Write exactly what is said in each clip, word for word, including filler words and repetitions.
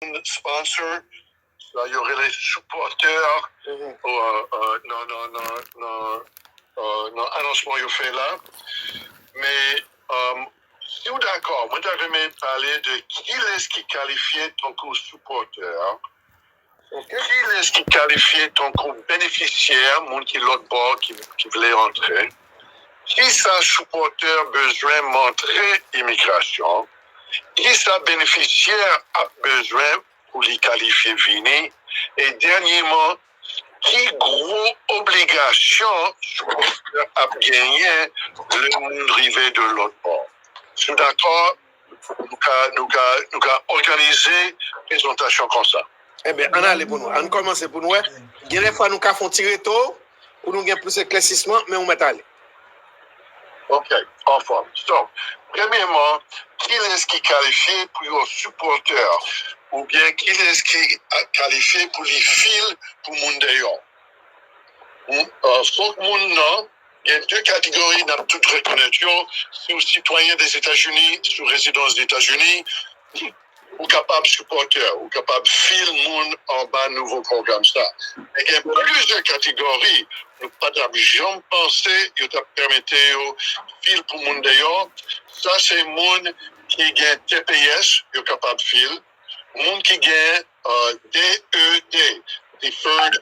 moun sponsor, sa yo rele sipòtè, euh, euh, nan, nan, nan, nan, euh, nan anonsman yo fè la. Men, euh, si w dakò, mwen ta renmen pale de kilès ki kalifye tankou sipòtè. Kilès ki kalifye tankou benefisyè, moun ki lòt bò ki, ki vle antre? Kisa sipòtè bezwen montre imigrasyon? Kisa benefisyè ap bezwen pou li kalifye vini? E dènyèman, ki gwo obligasyon sipòtè ap genyen lè moun rive de lòt bò? Si w dakò, nou ka, nou ka, nou ka òganize prezantasyon konsa. Ebyen, ann ale pou nou. Ann kòmanse pou nou wè. Gen de fwa nou ka fè yon ti reto pou nou gen plis eklèsisman, men ou mèt ale. Ok, anfòm. So, premyèman, kilès ki kalifye pou yon sipòtè oubyen kilès ki a- kalifye pou li fil pou moun dèyò? Moun- euh, fòk moun nan gen de kategori n ap tout rekonèt yo. Si w sitwayen Dèzetazini, si w rezidan Ozetazini, ou kapab sipòtè, ou kapab fil moun anba nouvo pwogram sa. Men gen plizyè kategori nou pa t ap janm panse yo t ap pèmete yo fil pou moun dèyò. Sa se moun ki gen T P S, yo kapab fil. Moun ki gen euh, D E D, Deferred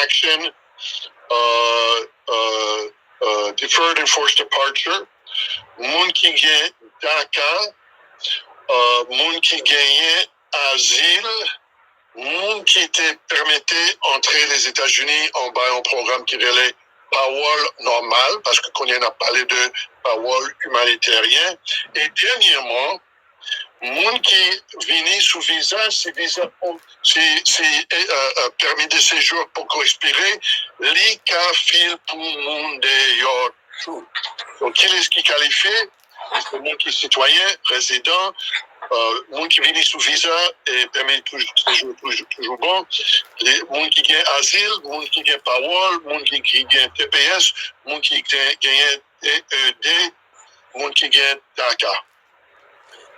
Action, euh, euh, euh, Deferred Enforced Departure, moun ki gen DACA, euh, moun ki genyen azil, moun ki te pèmete antre Lèzetazini anba yon pwogram ki rele pawòl nòmal, paske kounye a n ap pale de pawòl imanitèryen, e dènyèman, moun ki vini sou viza, si viza, si, si eh, eh, eh, pèmi de sejou poko ekspire, li ka fil pou moun dèyò tou. Donk, kilès ki kalifye? Se moun ki sitwayen, rezidan, eh, moun ki vini sou viza, e pèmi toujou, sejou toujou, toujou bon. Li, moun ki gen azil, moun ki gen pawòl, moun ki, ki gen T P S, moun ki gen, genyen D E D, moun ki gen DACA.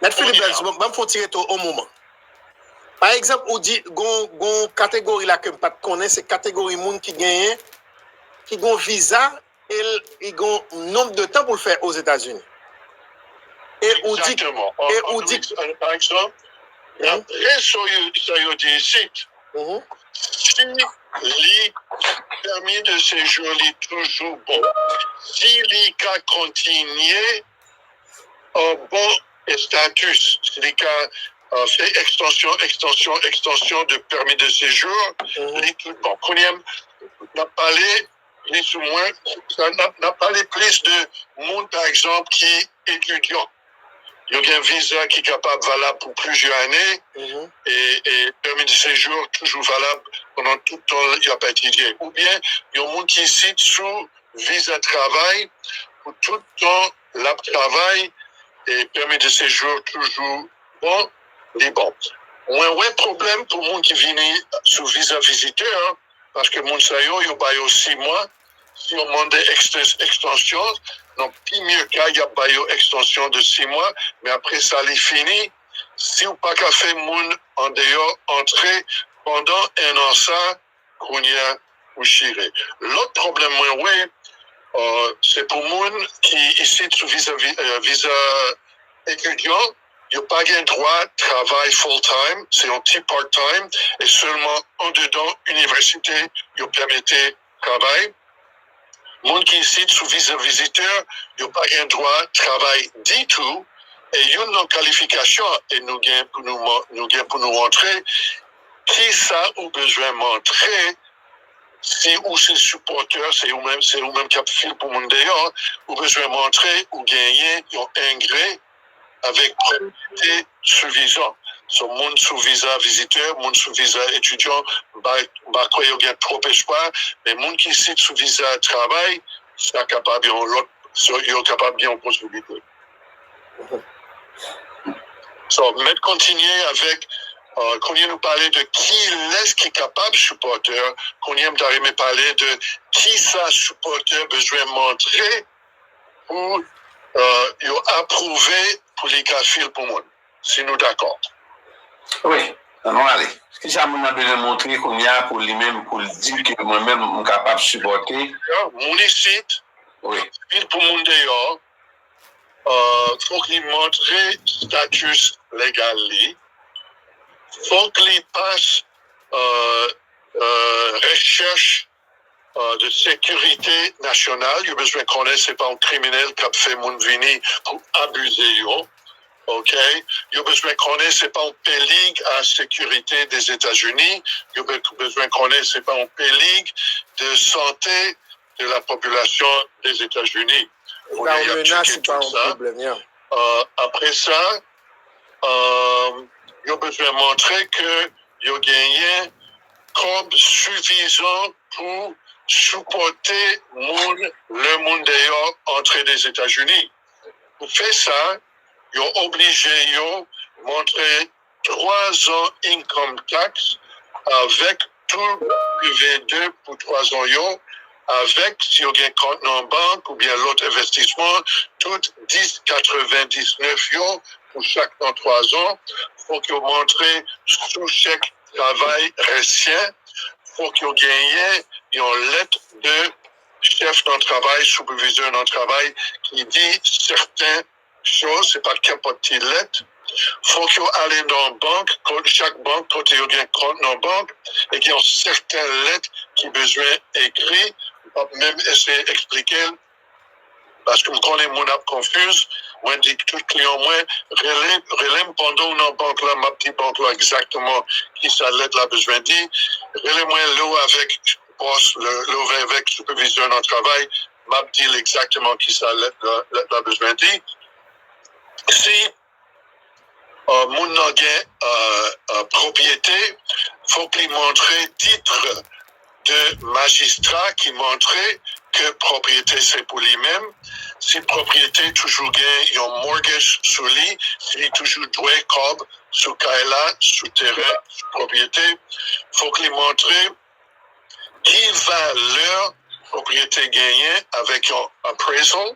Mèt Philippe Belge, ban m fè yon ti reto yon moman. Pa egzanp, ou di, gon, gon kategori la ke m pa t konnen, se kategori moun ki genyen, ki gon viza, e l, li gon nonb de tan pou l fè Ozetazini. E ou di, Egzakteman. E ou di, pa egzanp, dapre sa yo, sa yo di isit, si li, pèmi de sejou li toujou bon, si li ka kontinye an bon estatus, si li ka eh, fè ekstansyon, ekstansyon, ekstansyon de pèmi de sejou, li tout bon. Kounye a, n ap pale plis ou mwen, sa, n ap, n ap pale plis de moun, pa egzanp, ki etidyan. Yo gen viza ki kapab valab pou plizyè ane, e, e pèmi de sejou toujou valab pandan tout tan y ap etidye. Oubyen, yon moun ki isit sou viza travay, pou tout tan l ap travay, e pèmi de sejou toujou bon, li bon. Mwen wè pwoblèm pou moun ki vini sou viza vizitè, paske moun sa yo, yo ba yo sis mwa. Si yo mande ekstans- ekstansyon, nan pi mye ka, y ap ba yo ekstansyon de sis mwa, men apre sa, li fini. Si w pa ka fè moun andeyò antre pandan en an sa, kounye a, ou chire. Lòt pwoblèm mwen wè, eh, se pou moun ki isit sou viza, vi- eh, viza etidyan, yo pa gen dwa travay full time, se yon ti part time, e sèlman andedan inivèsite yo pèmete travay. Moun ki isit sou viza vizitè, yo pa gen dwa travay ditou, e youn nan kalifikasyon, e nou gen pou nou, nou gen pou nou antre, kisa ou bezwen montre si ou se sipòtè, se ou menm, se ou menm k ap fil pou moun deyò, ou bezwen montre ou genyen yon engre avèk pwòpriyete sou viza. So, moun sou viza vizitè, moun sou viza etidyan, m pa, m pa kwè yo gen twòp espwa, men moun ki sit sou viza travay, sa kapab yon lòt, so, yo kapab gen yon posiblite. So, mèt kontinye avèk, eh, kounye nou pale de kilès ki kapab sipòtè, kounye m ta renmen pale de kisa sipòtè bezwen montre pou, eh, yo apwouve pou li ka fil pou moun, si nou dakò. Wi. Ann nou ale. Kisa moun nan bezwen montre kounye a pou li menm, pou l di ke mwen menm, m kapab sipòte? Moun isit, wi, anpil pou moun deyò, euh, fòk li montre status legal li, fòk li pas, euh, euh, rechèch euh, de sekirite nasyonal. Yo bezwen konnen se pa yon kriminèl k ap fè moun vini pou abize yo. Oke? Yo bezwen konnen se pa yon pelig a sekirite Dezetazini. Yo be-, bezwen konnen se pa yon pelig de sante de la popilasyon Dezetazini. Kounye a y ap tcheke tout sa. Euh, apre sa, euh, yo bezwen montre ke yo genyen kòb sifizan pou sipòte moun, lè moun deyò antre Dezetazini. Pou fè sa, yo oblije yo montre twa zan income tax avèk tou W V de pou twa zan yo, avèk, si yo gen kont nan bank oubyen lòt envestisman, tout dis katrevendiznèf yo pou chak nan twa zan. Fòk yo montre sou chèk travay rès yo, fòk yo genyen yon lèt de chèf nan travay, sipèvizè nan travay ki di sèten choz, se pa kenpòt ki lèt. Fòk yo ale nan bank, ko-, chak bank kote yo gen kont nan bank, e gen yon sèten lèt ki bezwen ekri. M p ap menm eseye eksplike l, paske m konnen moun ap konfiz. Mwen di tout kliyan mwen, rele, rele m pandan w nan bank la, m ap di bank la egzakteman kisa lèt la bezwen di. Rele mwen lè w avèk bòs, lè, lè w avèk sipèvizè nan travay, m ap di l egzakteman kisa lèt la, lèt la bezwen di. Si euh, moun nan gen, euh, euh, pwopriyete, fòk li montre tit de majistra ki montre ke pwopriyete se pou li menm. Si pwopriyete toujou gen yon mortgage sou li, si li toujou dwe kòb sou kay la, sou teren, sou pwopriyete, fòk li montre ki valè pwopriyete genyen avèk yon appraisal,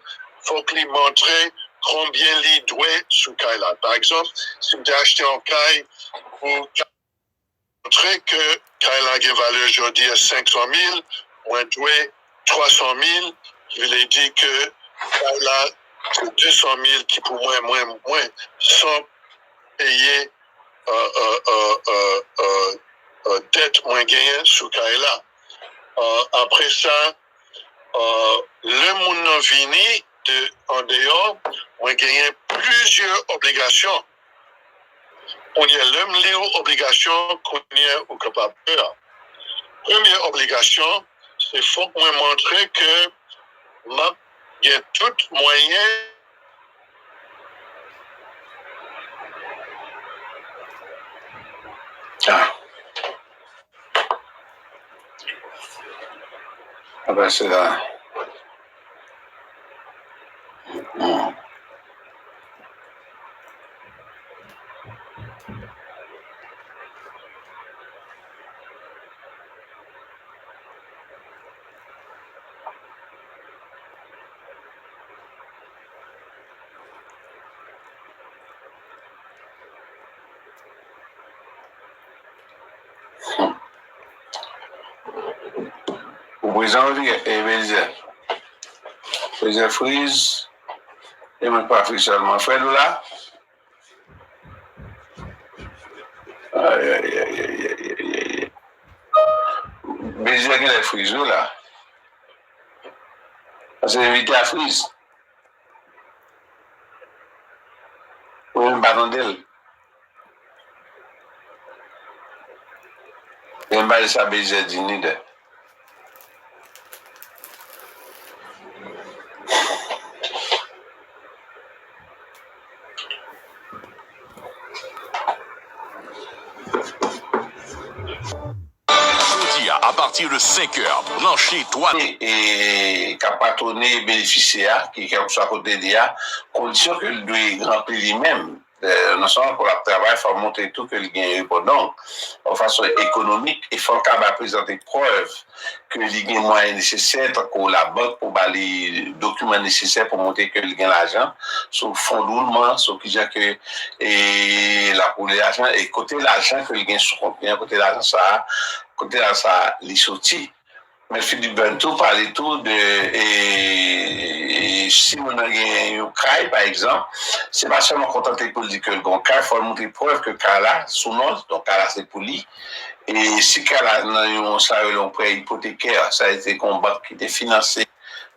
fòk li montre konbyen li dwe sou kay la. Pa egzanp, si m te achte yon kay pou montre ke kay la gen valè jodi a senk san mil, mwen dwe twa san mil, ki vle di ke kay la se de san mil ki pou mwen, mwen, mwen, san peye, euh, euh, euh, euh, euh, euh, dèt mwen genyen sou kay la. Euh, apre sa, euh, lè moun nan vini de andeyò, mwen genyen plizyè obligasyon. Kounye a, lè m li w obligasyon, kounye a, ou kapab fè. Premye obligasyon, se fòk mwen montre ke m ap gen tout mwayen. Ah. Apa se la. Hmm. Ou prezan wi, e, Belize? Belize friz. E mwen k pa friz sèlman. Fred ou la? Ay, ay, ay. Belize genlè friz wi la. Paske envite a friz. Wi, m pa tande l. E m pa di sa Belize di nida. Jodi a, apati de senkè, branche twa. E, e, k ap patwone benefisyè a, ki kèlkeswa kote li ye a, kondisyon ke l dwe ranpli li menm. E, non sèlman pou l ap travay, fò l montre tou ke l gen repò. Donk, yon fason ekonomik, e fò l kapab prezante prèv ke li gen mwayen nesesè, tankou labank, pou ba li dokiman nesesè pou montre ke li gen lajan sou fon woulman, sou kijan ke, e, l ap woule lajan, e kote lajan ke li gen sou kont li an, kote lajan sa a, kote lajan sa a li soti. Mèt Philippe Burn tou pale tou de, e, e, si moun nan gen yon kay, pa egzanp, se pa sèlman kontante pou l di ke l gen yon kay, fò l montre prèv ke kay la sou non l, donk kay la se pou li. E si kay la nan yon, sa yo rele yon prè ipotekè, sa se te yon bank ki te finanse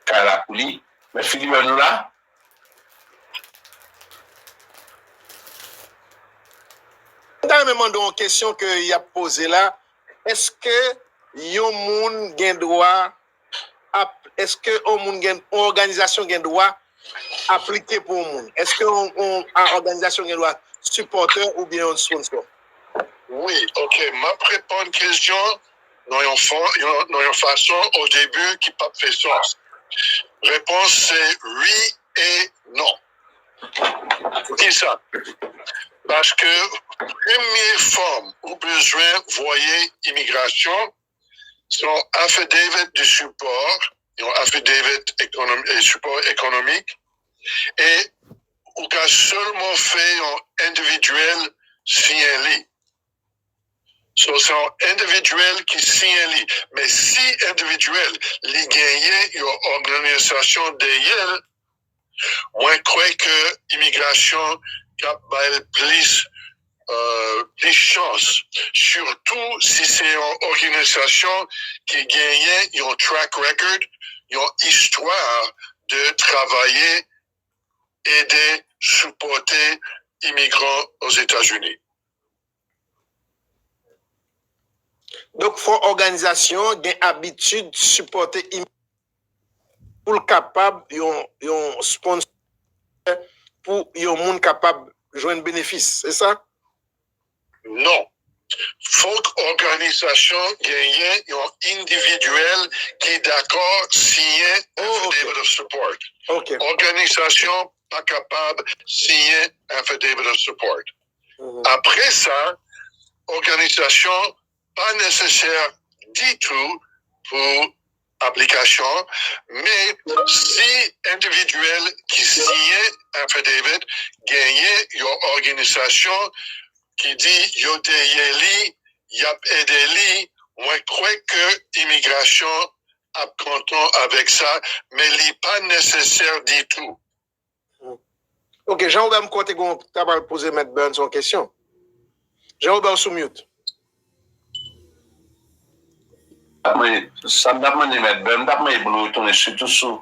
kay la pou li. Mèt Philippe Burn, nou la? Mwen ta renmen mande w yon kesyon ke y ap poze la. Èske yon moun gen dwa ap, èske yon moun gen, yon òganizasyon gen dwa aplike pou yon moun? Èske yon, yon a, òganizasyon gen dwa sipòtè oubyen yon sponsor? Wi, ok. M ap reponn kesyon nan yon, fon, yon, nan yon fason o debi ki p ap fè sans. Repons se wi e non. Poukisa? Paske premye fòm ou bezwen voye imigrasyon, se yon affidavit de support, yon affidavit ekonomi, e sipò ekonomik, e ou ka sèlman fè yon endividyèl siyen li. So, se yon endividyèl ki siyen li. Men si endividyèl li genyen yon òganizasyon dèyè l, mwen kwè ke imigrasyon t ap bay l plis, euh, plis chans. Sitou si se yon òganizasyon ki genyen yon track record, yon istwa de travay, ede, sipòte imigran Ozetazini. Donk, fò òganizasyon an gen abitid sipòte imigran pou l kapab yon, yon sponsor pou yon moun kapab jwenn benefis, se sa? Non. Fòk òganizasyon genyen yon endividyèl ki dakò siyen affidavit of support. Òganizasyon pa kapab siyen affidavit of support. Apre sa, òganizasyon pa nesesè ditou pou aplikasyon, men si endividyèl ki siyen affidavit genyen yon òganizasyon ki di yo dèyè li, y ap ede li, mwen kwè ke imigrasyon ap kontan avèk sa, men li pa nesesè ditou. Ok, Jean Robert, m kwè w te gen, ta pral poze Mèt Burns yon kesyon. Jean Robert, ou sou mute. Sa m t ap mande Mèt Burns, m t ap mande pou l retounen sitou sou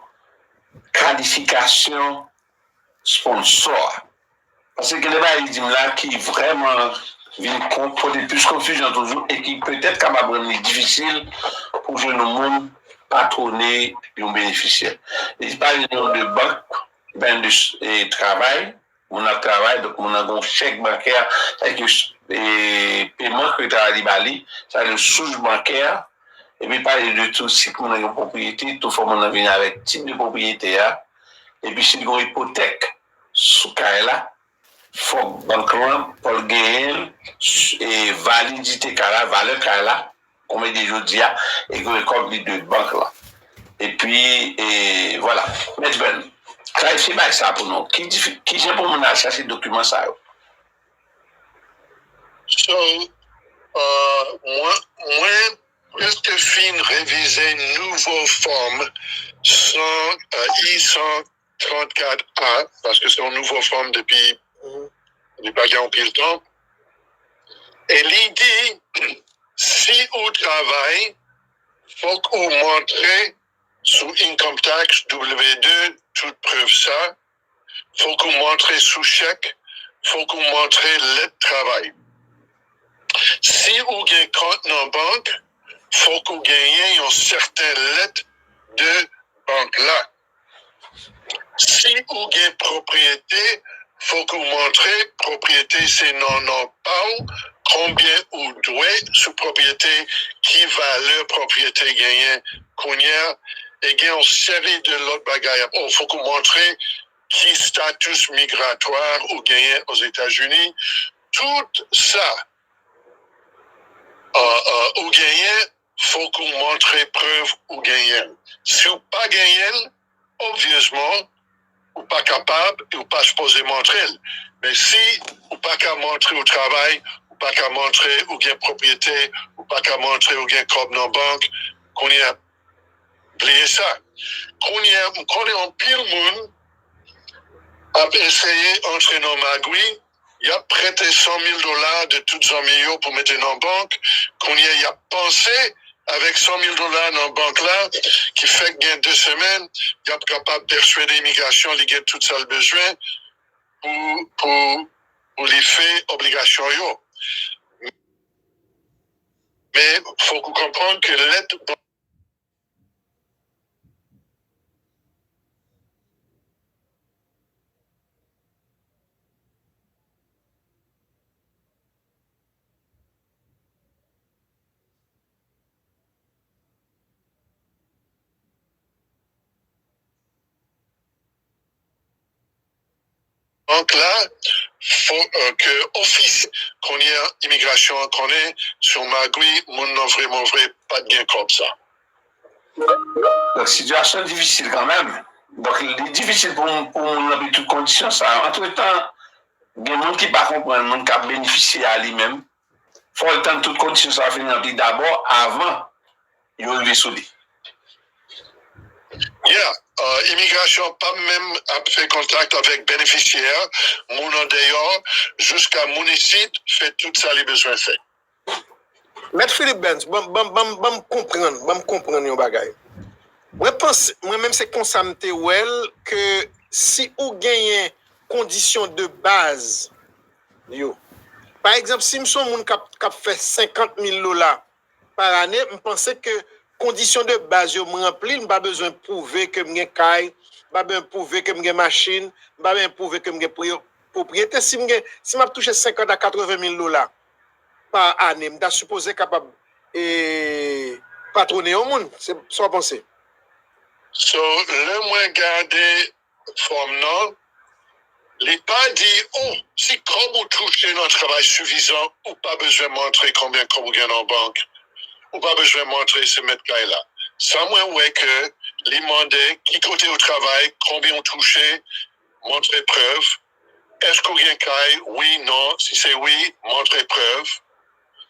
kalifikasyon sponsor a. Paske gen de bagay li di m la ki vrèman vin pote plis konfizyon toujou e ki petèt kapab rann li difisil pou jwenn yon moun patwone yon benefisyè. Li pale de bank, li pale de travay, moun ap travay, donk moun nan gen yon chèk bankè, sètadi ke peman ke travay li ba li, sa rele sous bankè, epi pale de tou si moun nan gen pwopriyete, tou fò moun nan vini avèk tit de pwopriyete a, epi si l gen yon ipotèk sou kay la, fòk bank lan, fò l genyen validite kay la, valè kay la, konbyen de jodi a, e gen rekòt li de bank lan. Epi, e, vwala. Mèt Burns, klarifye bagay sa pou nou. Ki difi, kijan pou moun al chache dokiman sa yo? So, uh, mwen, mwen prèske fin revize nouvo fòm san, uh, I san trannkat A, paske se yon nouvo fòm depi, li pa gen anpil tan. E li di, si ou travay, fòk ou montre sou income tax, W de, tout prèv sa, fòk ou montre sou chèk, fòk ou montre lèt travay. Si ou gen kont nan bank, fòk ou genyen yon sèten lèt de bank la. Si ou gen pwopriyete, fòk ou montre pwopriyete se nan non pa w, konbyen ou dwe sou pwopriyete, ki valè pwopriyete genyen kounye a, e gen yon seri de lòt bagay ankò. Fòk ou montre ki status migratwa ou genyen Ozetazini. Tout sa, ou genyen, fòk ou montre prèv ou genyen l. Si w pa genyen l, obvyèsman, ou pa kapab e ou pa sipoze montre l. Men si ou pa ka montre ou travay, ou pa ka montre ou gen pwopriyete, ou pa ka montre ou gen kòb nan bank, kounye a, bliye sa. Kounye a, m konnen anpil moun ap eseye antre nan magouy, y ap prete san mil dola de tout zanmi yo pou mete nan bank, kounye a y ap panse avèk san mil dola nan bank la, ki fèk gen de semèn, y ap kapab pèswade imigrasyon li gen tout sa l bezwen pou, pou, pou li fè obligasyon yo. Men, fòk ou konprann ke lèt bank la, fò, euh, ke ofis kounye a imigrasyon an konnen se yon magouy, moun nan vrèman vre pa t gen kòb sa. Donk, sitiyasyon difisil kanmenm. Donk, li difisil pou, pou moun ranpli tout kondisyon sa yo. Antretan, gen moun ki pa konprann, moun k ap benefisye a li menm, fò l tann tout kondisyon sa yo fin ranpli dabò avan yo rive sou li. Yeah, euh, imigrasyon pa menm ap fè kontak avèk benefisyè a, moun andeyò, jiska moun isit fè tout sa li bezwen fè. Mèt Philip Burns, ban, ban, ban, ban m konprann, ban m konprann yon bagay. Mwen panse, mwen menm se konsa m te wè l, ke si ou genyen kondisyon de baz yo. Pa egzanp, si m se yon moun k ap, k ap fè senkant mil dola pa ane, m panse ke kondisyon de baz yo m ranpli l, m pa bezwen pwouve ke m gen kay, m pa bezwen pwouve ke m gen machin, m pa bezwen pwouve ke m gen pwopriyete. Si m gen, si m ap touche senkant a katreven mil dola pa ane, m ta sipoze kapab e, patwone yon moun. Se sa w panse? So, lè mwen gade fòm nan, li pa di, oh, si kòb ou touche nan travay sifizan, ou pa bezwen montre konbyen kòb ou gen nan bank. Ou pa bezwen montre se mèt kay la. Sa mwen wè ke li mande ki kote ou travay, konbyen ou touche, montre prèv. Èske w gen kay? Wi, non. Si se wi, montre prèv.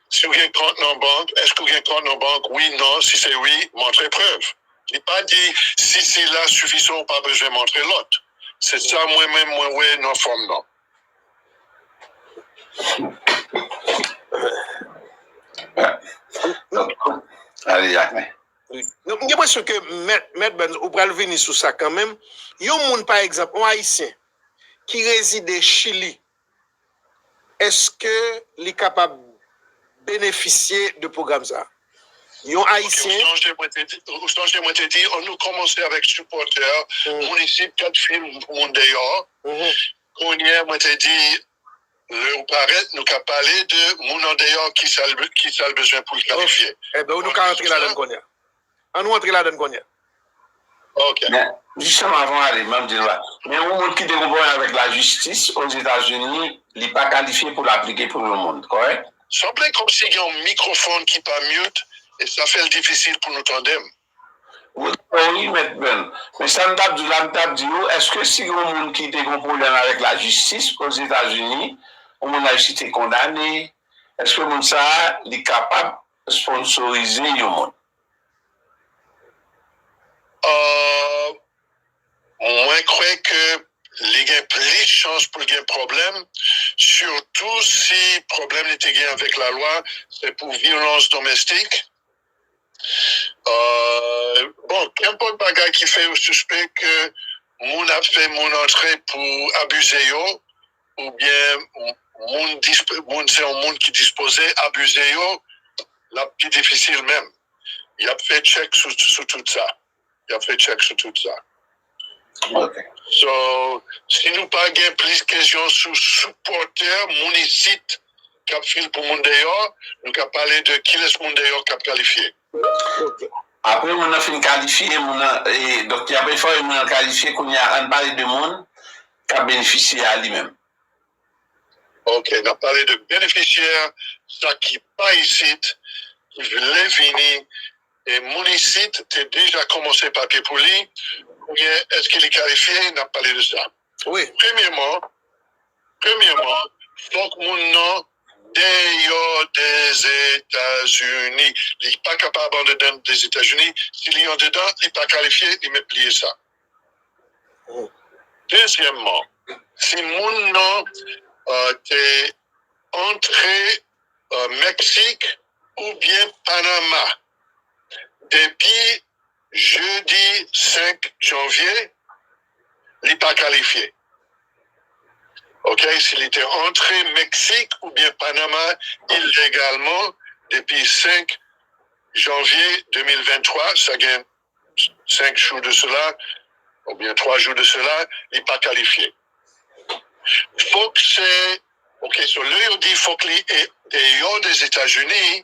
Si w gen kont nan bank, èske w gen kont nan bank? Wi, non. Si se wi, montre prèv. Li pa di si sila sifizan ou pa bezwen montre lòt. Se sa mwen menm mwen wè nan fòm nan. Donk, m gen enpresyon ke mèt, mèt Burns, ou pral vini sou sa kanmenm. Yon moun, pa egzanp, yon Ayisyen ki rezide Chili, èske li kapab benefisye de pwogram sa a? Yon Ayisyen. Ou sonje mwen te di, ou sonje mwen te di, ann nou kòmanse avèk sipòtè, moun isit k ap fil pou moun deyò. Kounye a, mwen te di, lè w parèt, nou ka pale de moun andeyò ki sa l, ki sa l bezwen pou l kalifye. Enben, nou ka rantre ladan l kounye a. Ann nou antre ladan l kounye a. Ok. Men, jisteman, avan w ale, m ap di nou la. Men yon moun ki te gen pwoblèm avèk lajistis Ozetazini, li pa kalifye pou l aplike pou yon moun, kòrèk? Sanble kòmsi gen yon mikwofòn ki pa mute, e sa fè l difisil pou nou tande m. Wi, wi, Mèt Ben. Men sa m t ap di w la, m t ap di w, èske si yon moun ki te gen yon pwoblèm avèk lajistis Ozetazini, yon moun Ayiti te kondane, èske moun sa a, li kapab sponsorize yon moun? Ahh, mwen kwè ke li gen plis chans pou l gen pwoblèm, sitou si pwoblèm li te gen avèk lalwa se pou vyolans domestik. Ahh, bon, kenpòt bagay ki fè yo sispèk ke moun ap fè moun antre pou abize yo, oubyen moun, moun se yon moun ki dispoze abize yo, l ap pi difisil menm. Y ap fè tchèk sou, sou tout sa. Y ap fè tchèk sou tout sa. Ok. So, si nou pa gen plis kesyon sou sipòtè moun isit k ap fil pou moun deyò, nou ka pale de kilès moun deyò k ap kalifye. Apre moun nan fin kalifye, moun nan, e, donk, y ap enfòme moun nan kalifye, kounye a, ann pale de moun k ap benefisye a li menm. Ok, n ap pale de benefisyè, sa ki pa isit, ki vle vini, e moun isit te deja kòmanse papye pou li, oubyen èske li kalifye, n ap pale de sa. Wi. Premyèman, premyèman, fòk moun nan deyò Dèzetazini. Li pa kapab andedan Dèzetazini. Si li andedan, li pa kalifye, li mèt bliye sa. Dezyèmman, si moun nan uh, te antre uh, Meksik oubyen Panama depi jedi senk janvye, li pa kalifye. Oke, si li te antre Meksik oubyen Panama ilegalman depi senk janvye de mil venntwa, sa gen senk jou de sela, oubyen twa jou de sela, li pa kalifye. Fòk se, oke, so lè yo di fòk li e deyò Dèzetazini,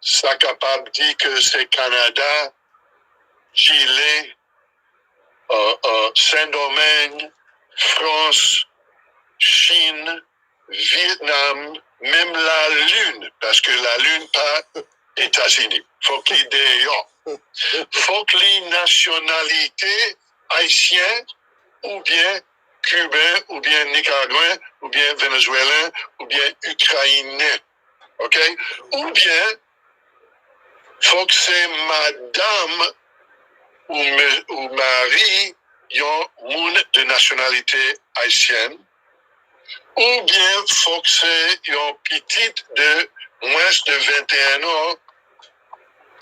sa kapab di ke se Kanada, Chile, uh, uh, Sendomeng, Frans, Chin, Vietnam, menm Lalin, paske Lalin pa Etazini. Fòk li deyò. Fòk li nasyonalite ayisyen oubyen kiben oubyen nikaragwen oubyen venezwelen oubyen ikrayinen. Oke? Oubyen fòk se madanm ou, me, ou mari yon moun de nasyonalite ayisyèn, oubyen fòk se yon pitit de mwens de venteyen an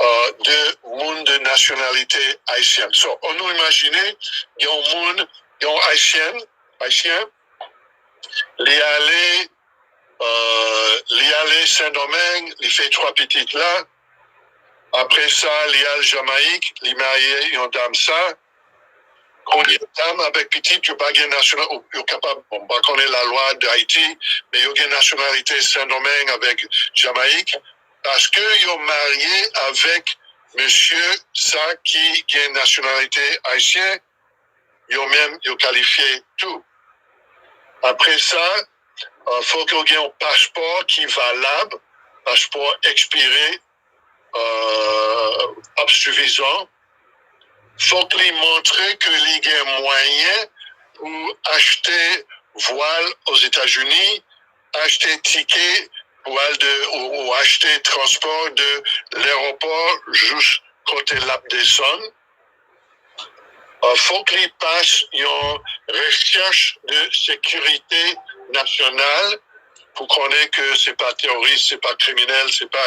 uh, de moun de nasyonalite ayisyèn. So, an nou imajine, yon moun, yon ayisyen, ayisyen, li ale, uh, li ale Sendomeng, li fè twa pitit la. Apre sa, li al Jamayik, li marye yon dam sa. Kounye a, dam avèk pitit, yo pa gen nasyonal, yo kapab, bon, m pa konnen lalwa Dayiti, men yo gen nasyonalite Sendomeng avèk Jamayik, paske yo marye avèk mesye sa ki gen nasyonalite ayisyen, yo menm, yo kalifye tou. Apre sa, uh, fòk yo gen yon paspò ki valab, paspò ekspire, uh, ap sifizan. Fòk li montre ke li gen mwayen pou achte vwal Ozetazini, achte tike pou al de, ou, ou achte transpò de lèwopò jous kote l ap desann. Uh, fòk li pas yon rechèch de sekirite nasyonal pou konnen ke se pa teworis, se pa kriminèl, se pa,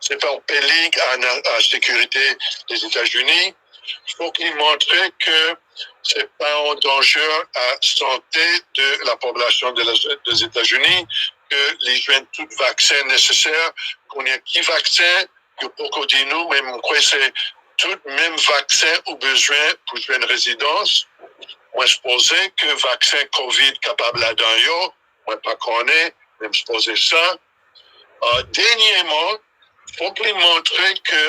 se pa yon peli a, a sekirite Dèzetazini. Fòk li montre ke se pa yon danje a sante de la popilasyon de Dèzetazini, ke li jwenn tout vaksen nesesè. Konnen ki vaksen, yo poko di nou, men m kwè se tout menm vaksen ou bezwen pou jwenn rezidans. Mwen sipoze ke vaksen kovid kapab ladan yo, mwen pa konnen, men m sipoze sa. Uh, dènyèman, fòk li montre ke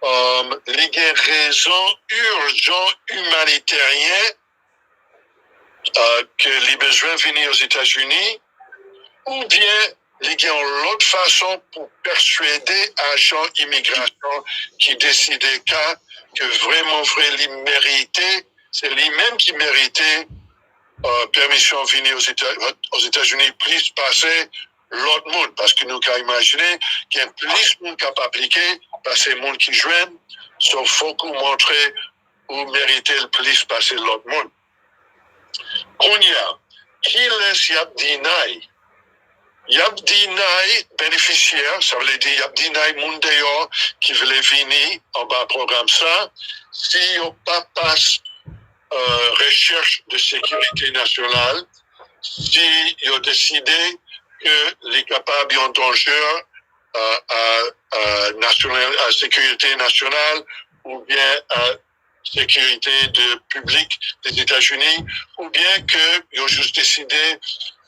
um, li gen rezon ijan imanitèryen uh, ke li bezwen vini Ozetazini, oubyen li gen yon lòt fason pou pèswade ajan imigrasyon ki deside ka ke vrèman vre li merite, se li menm ki merite uh, pèmisyon vini Ozetazini plis pase lòt moun, paske nou ka imajine gen plis moun k ap aplike pase moun ki jwenn, so fòk ou montre ou merite l plis pase lòt moun. Kounye a, kilès y ap deny? Y ap deny benefisyè, sa vle di y ap deny moun deyò ki vle vini anba pwogram sa, si yo pa pas uh, rechèch de sekirite nasyonal, si yo deside ke li kapab yon danje a, a, a, nasyonal, a sekirite nasyonal oubyen a sekirite de piblik Dèzetazini, oubyen ke yo jis deside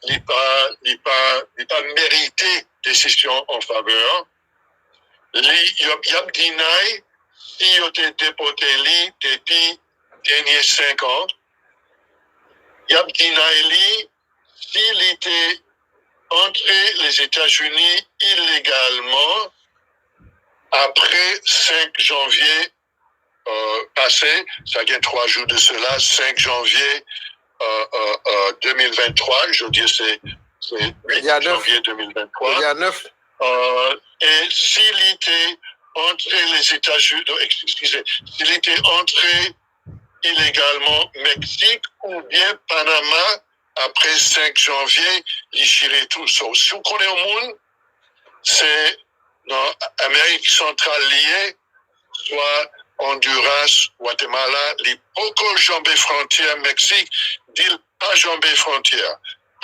li pa, li pa, li pa merite desizyon an favè li, y ap, y ap deny si yo te depòte li depi dènye senk an. Y ap deny li si li te antre Lèzetazini ilegalman apre senk janvye pase, sa gen twa jou de sela, senk janvye de mil venntwa, jodi se uit janvye de mil venntwa. E si li te antre Lezetazni, eskize, si li te antre ilegalman Meksik oubyen Panama apre senk janvye, li chire tou. So, si w konnen yon moun, se nan Amerik Santral li ye, swa Honduras, Guatemala, li poko janbe fwontyè Meksik, di l pa janbe fwontyè,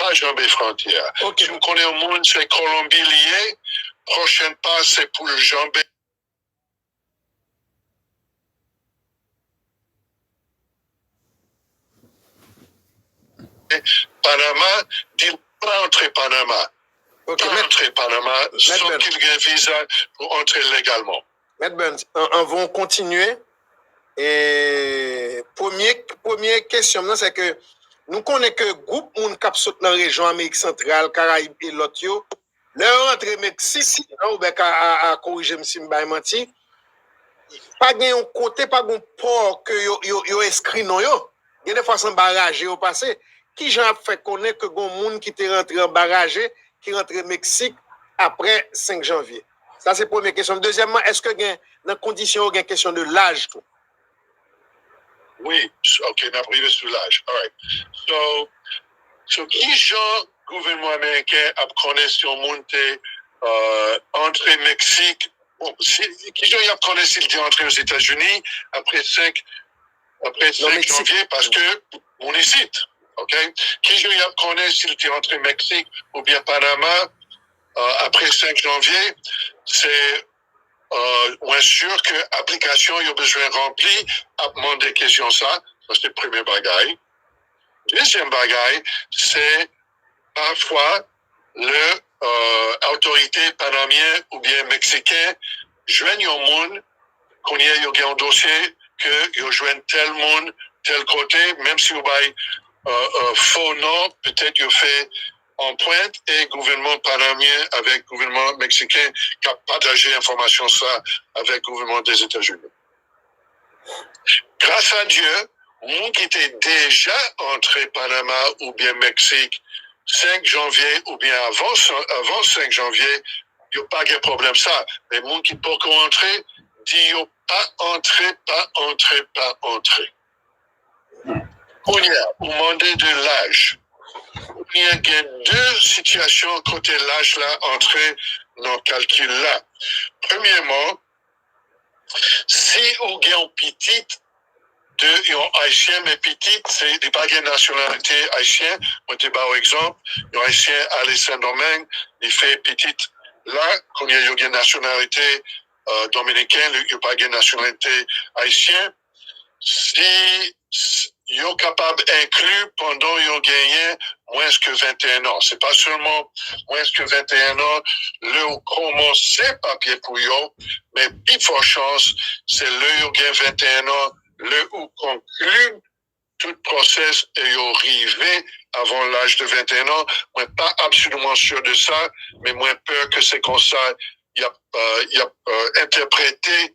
pa janbe fwontyè. Si w konnen yon moun, se Kolonbi li ye, pwochen pa se pou l janbe Panama, di l pa antre Panama. Pa antre Panama, sòf ke l gen viza pou antre legalman. Mèt Burns, anvan w kontinye, e premye, premye kesyon m nan, se ke nou konnen ke gwoup moun k ap sot nan rejyon Amerik Santral, Karayib e lòt yo, lè yo rantre Meksik, Obèk a, a, a korije m si m bay manti, pa gen yon kote, pa gen yon pò ke yo, yo, yo enskri non yo. Gen de fwa se anba raje yo pase. Kijan y ap fè konnen ke gen yon moun ki te rantre anba raje, ki rantre Meksik apre senk janvye? Sa se premye kesyon m. Dezyèmman, èske gen, nan kondisyon yo, gen kesyon de laj tou? Wi, ok, n ap rive sou laj. Alright. So, so kijan gouvènman ameriken ap konnen si yon moun te antre Meksik? Bon, si, kijan y ap konnen si l te antre Ozetazini apre senk, apre senk janvye? Paske moun isit, ok? Kijan y ap konnen si l te antre Meksik oubyen Panama apre senk janvye? Se Mwen si ke aplikasyon yo bezwen ranpli ap mande kesyon sa. Sa se premye bagay. Dezyèm bagay, se pafwa lè otorite panamyen oubyen meksiken jwenn yon moun, kounye a yo gen yon dosye ke yo jwenn tèl moun tèl kote, menm si yo bay fo non, petèt yo fè anprent e gouvènman panamyen avèk gouvènman meksiken k ap pataje enfòmasyon sa avèk gouvènman Dèzetazini. Gras a Dye, moun ki te deja antre Panama oubyen Meksik senk janvye oubyen avan, avan senk janvye, yo pa gen pwoblèm sa. Men moun ki poko antre, di yo pa antre, pa antre, pa antre. Kounye a, ou mande de laj. Kounye a, gen de sitiyasyon kote laj la antre nan kalkil la. Premyèman, si ou gen yon pitit de yon Ayisyen, men pitit, se, li pa gen nasyonalite ayisyen, mwen te ba w egzanp, yon Ayisyen ale Sendomeng, li fè pitit la, kounye a yo gen nasyonalite dominiken, yo pa gen nasyonalite ayisyen. Si yo kapab enkli pandan yo genyen mwens ke venteyen an. Se pa sèlman mwens ke venteyen an lè w kòmanse papye pou yo, men pi fò chans se lè yo gen venteyen an, lè ou konkli tout pwosès e yo rive avan laj de venteyen an. Mwen pa absoliman si de sa, men mwen pè ke se konsa y ap, y ap entèprete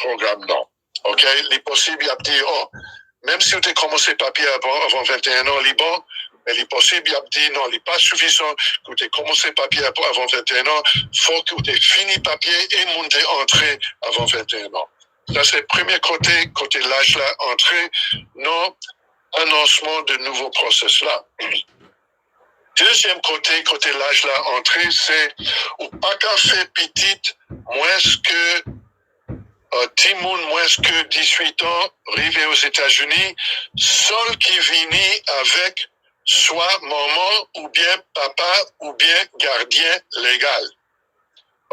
pwogram nan. Ok? Li posib y ap di, oh, menm si w te kòmanse papye avan, avan venteyen an, li bon, men li posib y ap di, non, li pa sifizan ke w te kòmanse papye avan venteyen an, fòk ou te fini papye e moun te antre avan venteyen an. Sa se premye kote, kote laj la antre nan anonsman de nouvo pwosès la. Dezyèm kote, kote laj la antre, se ou pa ka fè pitit mwens ke, timoun mwens ke dizuit an rive Ozetazini, san ki vini avèk swa manman oubyen papa oubyen gadyen legal.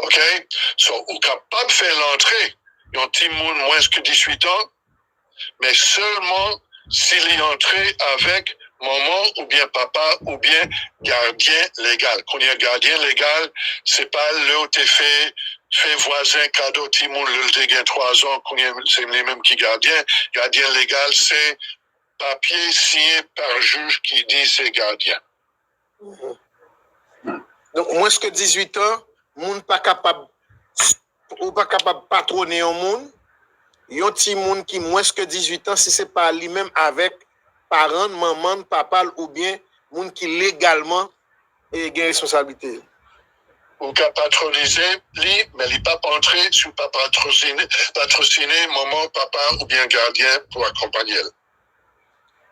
Ok? So, ou kapab fè l antre yon timoun mwens ke dizuit an, men sèlman si li antre avèk manman oubyen papa oubyen gadyen legal. Kounye a, gadyen legal, se pa lè w te fè, fè vwazen kado timoun lè l te gen twazan, kounye a se li menm ki gadyen. Gadyen legal, se papye siyen pa jij ki di se gadyen. Donk, mwens ke dizuit an, moun pa kapab, ou pa kapab patwone yon moun, yon timoun ki mwens ke dizuit an, si se pa li menm avèk paran l, manman l, papa l, oubyen moun ki legalman e gen responsablite yo. Ou ka patronize li, men li p ap antre si w pa patrosine, patrosine manman, papa oubyen gadyen pou akonpanye l.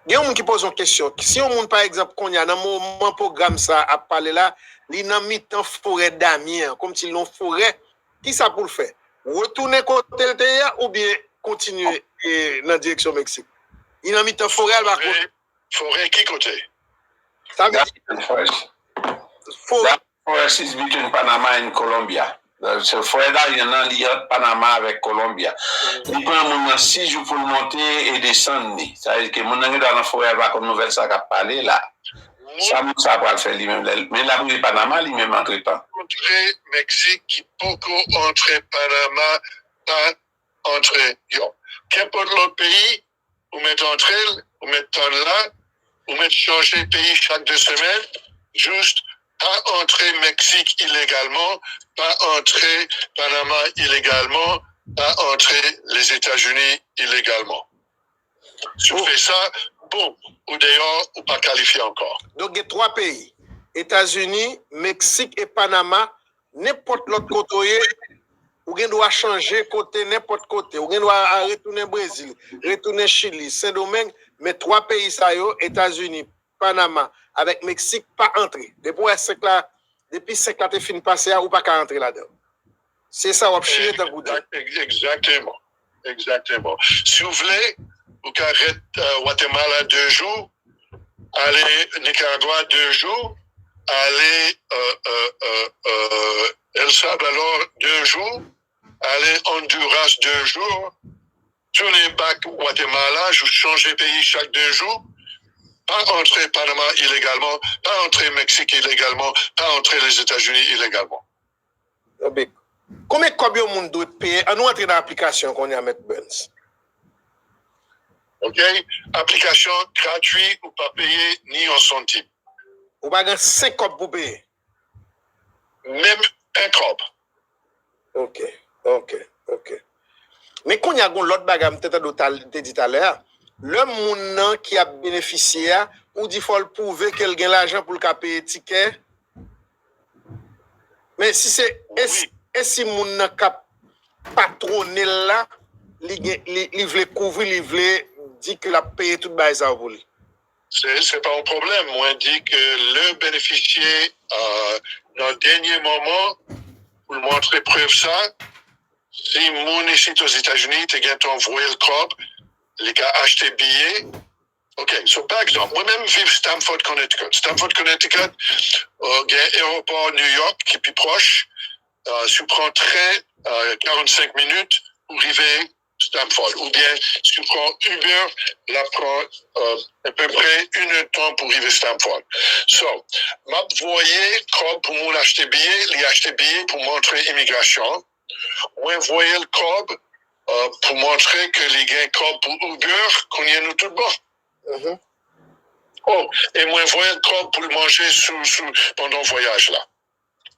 Gen yon moun ki poze yon kesyon. Si yon moun, pa egzanp, kounye a, nan moman pwogram sa a ap pale la, li nan mitan forè Damyen an, kòmsi l nan yon forè, kisa pou l fè? Retounen kote l te ye a oubyen kontinye e, nan direksyon Meksik? Li nan mitan forè a, l pa konn. Forè ki kote? Sa vle di, Forest. forè, Forest is between Panama and Colombia. Se forè Darien nan, li ant Panama avèk Colombia. Li pran moun nan sis jou pou l monte e desann li. Sa vle di ke moun nan gen dwa nan forè a, l pa konn nouvèl sa k ap pale la. Sa moun sa pral fè li menm lè, men l ap rive Panama li menm antretan. Antre Meksik ki poko antre Panama, pa antre yo. Kenpòt lòt peyi, ou mèt antre l, ou mèt tann la, ou mèt chanje peyi chak de semèn, jis pa antre Meksik ilegalman, pa antre Panama ilegalman, pa antre Lezetazini ilegalman. Si w fè sa, boum, ou deyò, ou pa kalifye ankò. Donk gen twa peyi, Etazini, Meksik e Panama. Nenpòt lòt kote w ye, ou gen dwa chanje kote, nenpòt kote. Ou gen dwa a retounen Brezil, retounen Chili, Sendomeng, men twa peyi sa yo, Etazini, Panama avèk Meksik, pa antre. Depi w wè senk la, depi senk la te fin pase a, ou pa ka antre ladan. Se sa w ap chire tankou dlo. Egzakteman. Egzakteman. Si w vle, ou ka ret Watemala de jou, ale Nikaragwa de jou, ale El Salvador de jou, ale Honduras de jou, tounen back Watemala, jis chanje peyi chak de jou, pa antre Panama ilegalman, pa antre Meksik ilegalman, pa antre Lezetazini ilegalman. Konbyen kòb yon moun dwe peye? An nou antre nan aplikasyon kounye a, Mèt Burns. Ok? Aplikasyon gratwi, ou pa peye ni yon santim. Ou pa gen senk kòb pou peye? Menm en kòb. Ok, ok, ok. Men kounye a gon lòt bagay m te tande w te di talè a. Lè moun nan ki ap benefisye a, ou di fò l pwouve ke l gen lajan pou l ka peye tikè. Men si se e si moun nan k ap patwone l la, li gen li, li vle kouvri, li vle di ke l ap peye tout bagay sa yo pou li. Se se pa yon pwoblèm. Mwen di ke lè benefisye nan dènye moman pou l montre prèv sa, si moun isit Ozetazini te gentan voye l kòb, li ka achte biye. Ok, so pa egzanp, mwen menm m viv Stamford, Connecticut. Stamford, Connecticut gen ayewopò New York ki pi pwòch. Si w pran tren, karannsenk minit pou rive Stamford. Oubyen si w pran Uber, l ap pran apepre inèdtan pou rive Stamford. So, m ap voye kòb pou moun achte biye, li achte biye pou montre imigrasyon. Mwen voye l kòb pou montre ke li gen kòb pou Uber, kounye a nou tout bon. Oh, e mwen voye l kòb pou l manje sou, sou, pandan vwayaj la.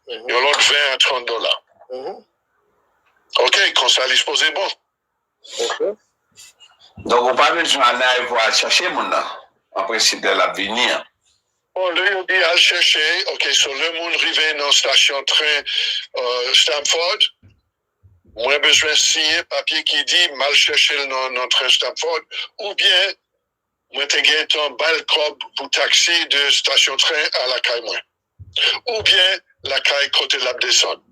Yon lòt ven a trant dola. Ok, konsa li sipoze bon. Donk, ou pa bezwen al nan ayewopò al chèche moun nan, an prensip, lè l ap vini an. Bon, lè yo di al chèche, ok, so lè moun rive nan estasyon tren Stamford, mwen bezwen siyen papye ki di m al chèche l nan, nan tren Stamford, oubyen mwen te gentan ba l kòb pou taksi de estasyon tren a lakay mwen, oubyen lakay kote l ap desann.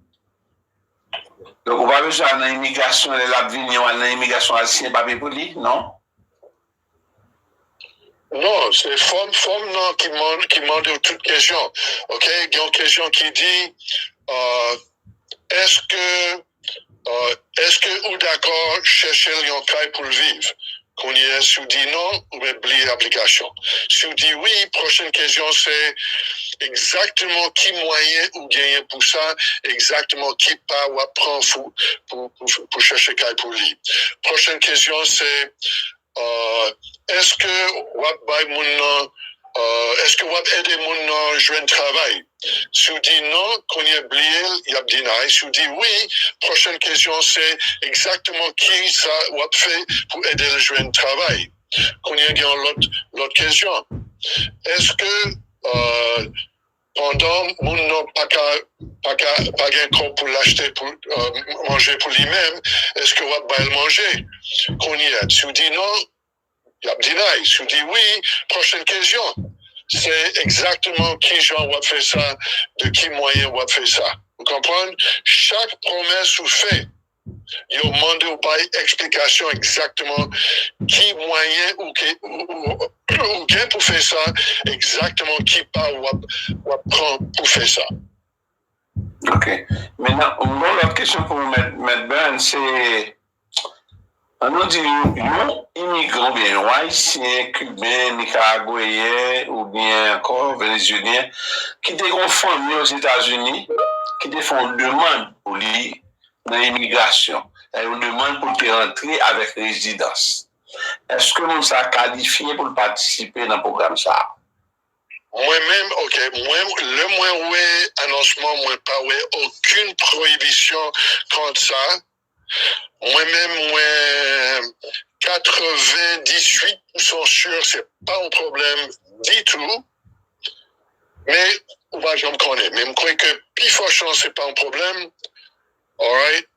Donk, ou pa bezwen al nan imigrasyon, lè l ap vini, w al nan imigrasyon, al siyen papye pou li, non? Non, se fòm, fòm nan ki mande, ki mande w tout kesyon. Ok, gen yon kesyon ki di, èske Èske ou dakò chèche l yon kay pou l viv? Kounye a, si w di non, ou mèt bliye aplikasyon. Si w di wi, pwochèn kesyon se egzakteman ki mwayen ou genyen pou sa, egzakteman ki pa w ap pran pou, pou, pou, pou chèche kay pou li. Pwochèn kesyon se èske w ap bay moun nan Èske w ap ede moun nan jwenn travay? Si w di non, kounye a bliye l, y ap deny. Si w di wi, pwochèn kesyon se egzakteman ki sa w ap fè pou ede l jwenn travay. Kounye a gen yon lòt, lòt kesyon. Èske pandan moun nan pa ka, pa ka, pa gen kòb pou l achte pou, manje pou li menm, èske w ap ba l manje? Kounye a, si w di non, y ap deny. Si w di wi, pwochèn kesyon. Se egzakteman ki jan w ap fè sa, de ki mwayen w ap fè sa. Ou konprann? Chak pwomès ou fè, yo mande w bay eksplikasyon egzakteman ki mwayen ou, ke, ou, ou, ou gen pou fè sa, egzakteman ki pa w ap, w ap pran pou fè sa. Ok. Mentnan, yon lòt kesyon pou mèt, mèt Burns, se, ann nou di yon, yon imigran oubyen yon Ayisyen, Kiben, Nikaragweyen oubyen ankò Venezyelyen ki te gen yon fanmi Ozetazini ki te fè yon demann pou li nan imigrasyon, yon demann pou l te rantre avèk rezidans. Èske moun sa a kalifye pou l patisipe nan pwogram sa a? Mwen menm, ok, mwen, lè mwen wè anonsman, mwen pa wè okenn pwoyibisyon kont sa. Mwen menm, mwen katrevendiswit pousan si se pa yon pwoblèm ditou. Men, ou pa janm konnen. Men m kwè ke pi fò chans se pa yon pwoblèm. Alright?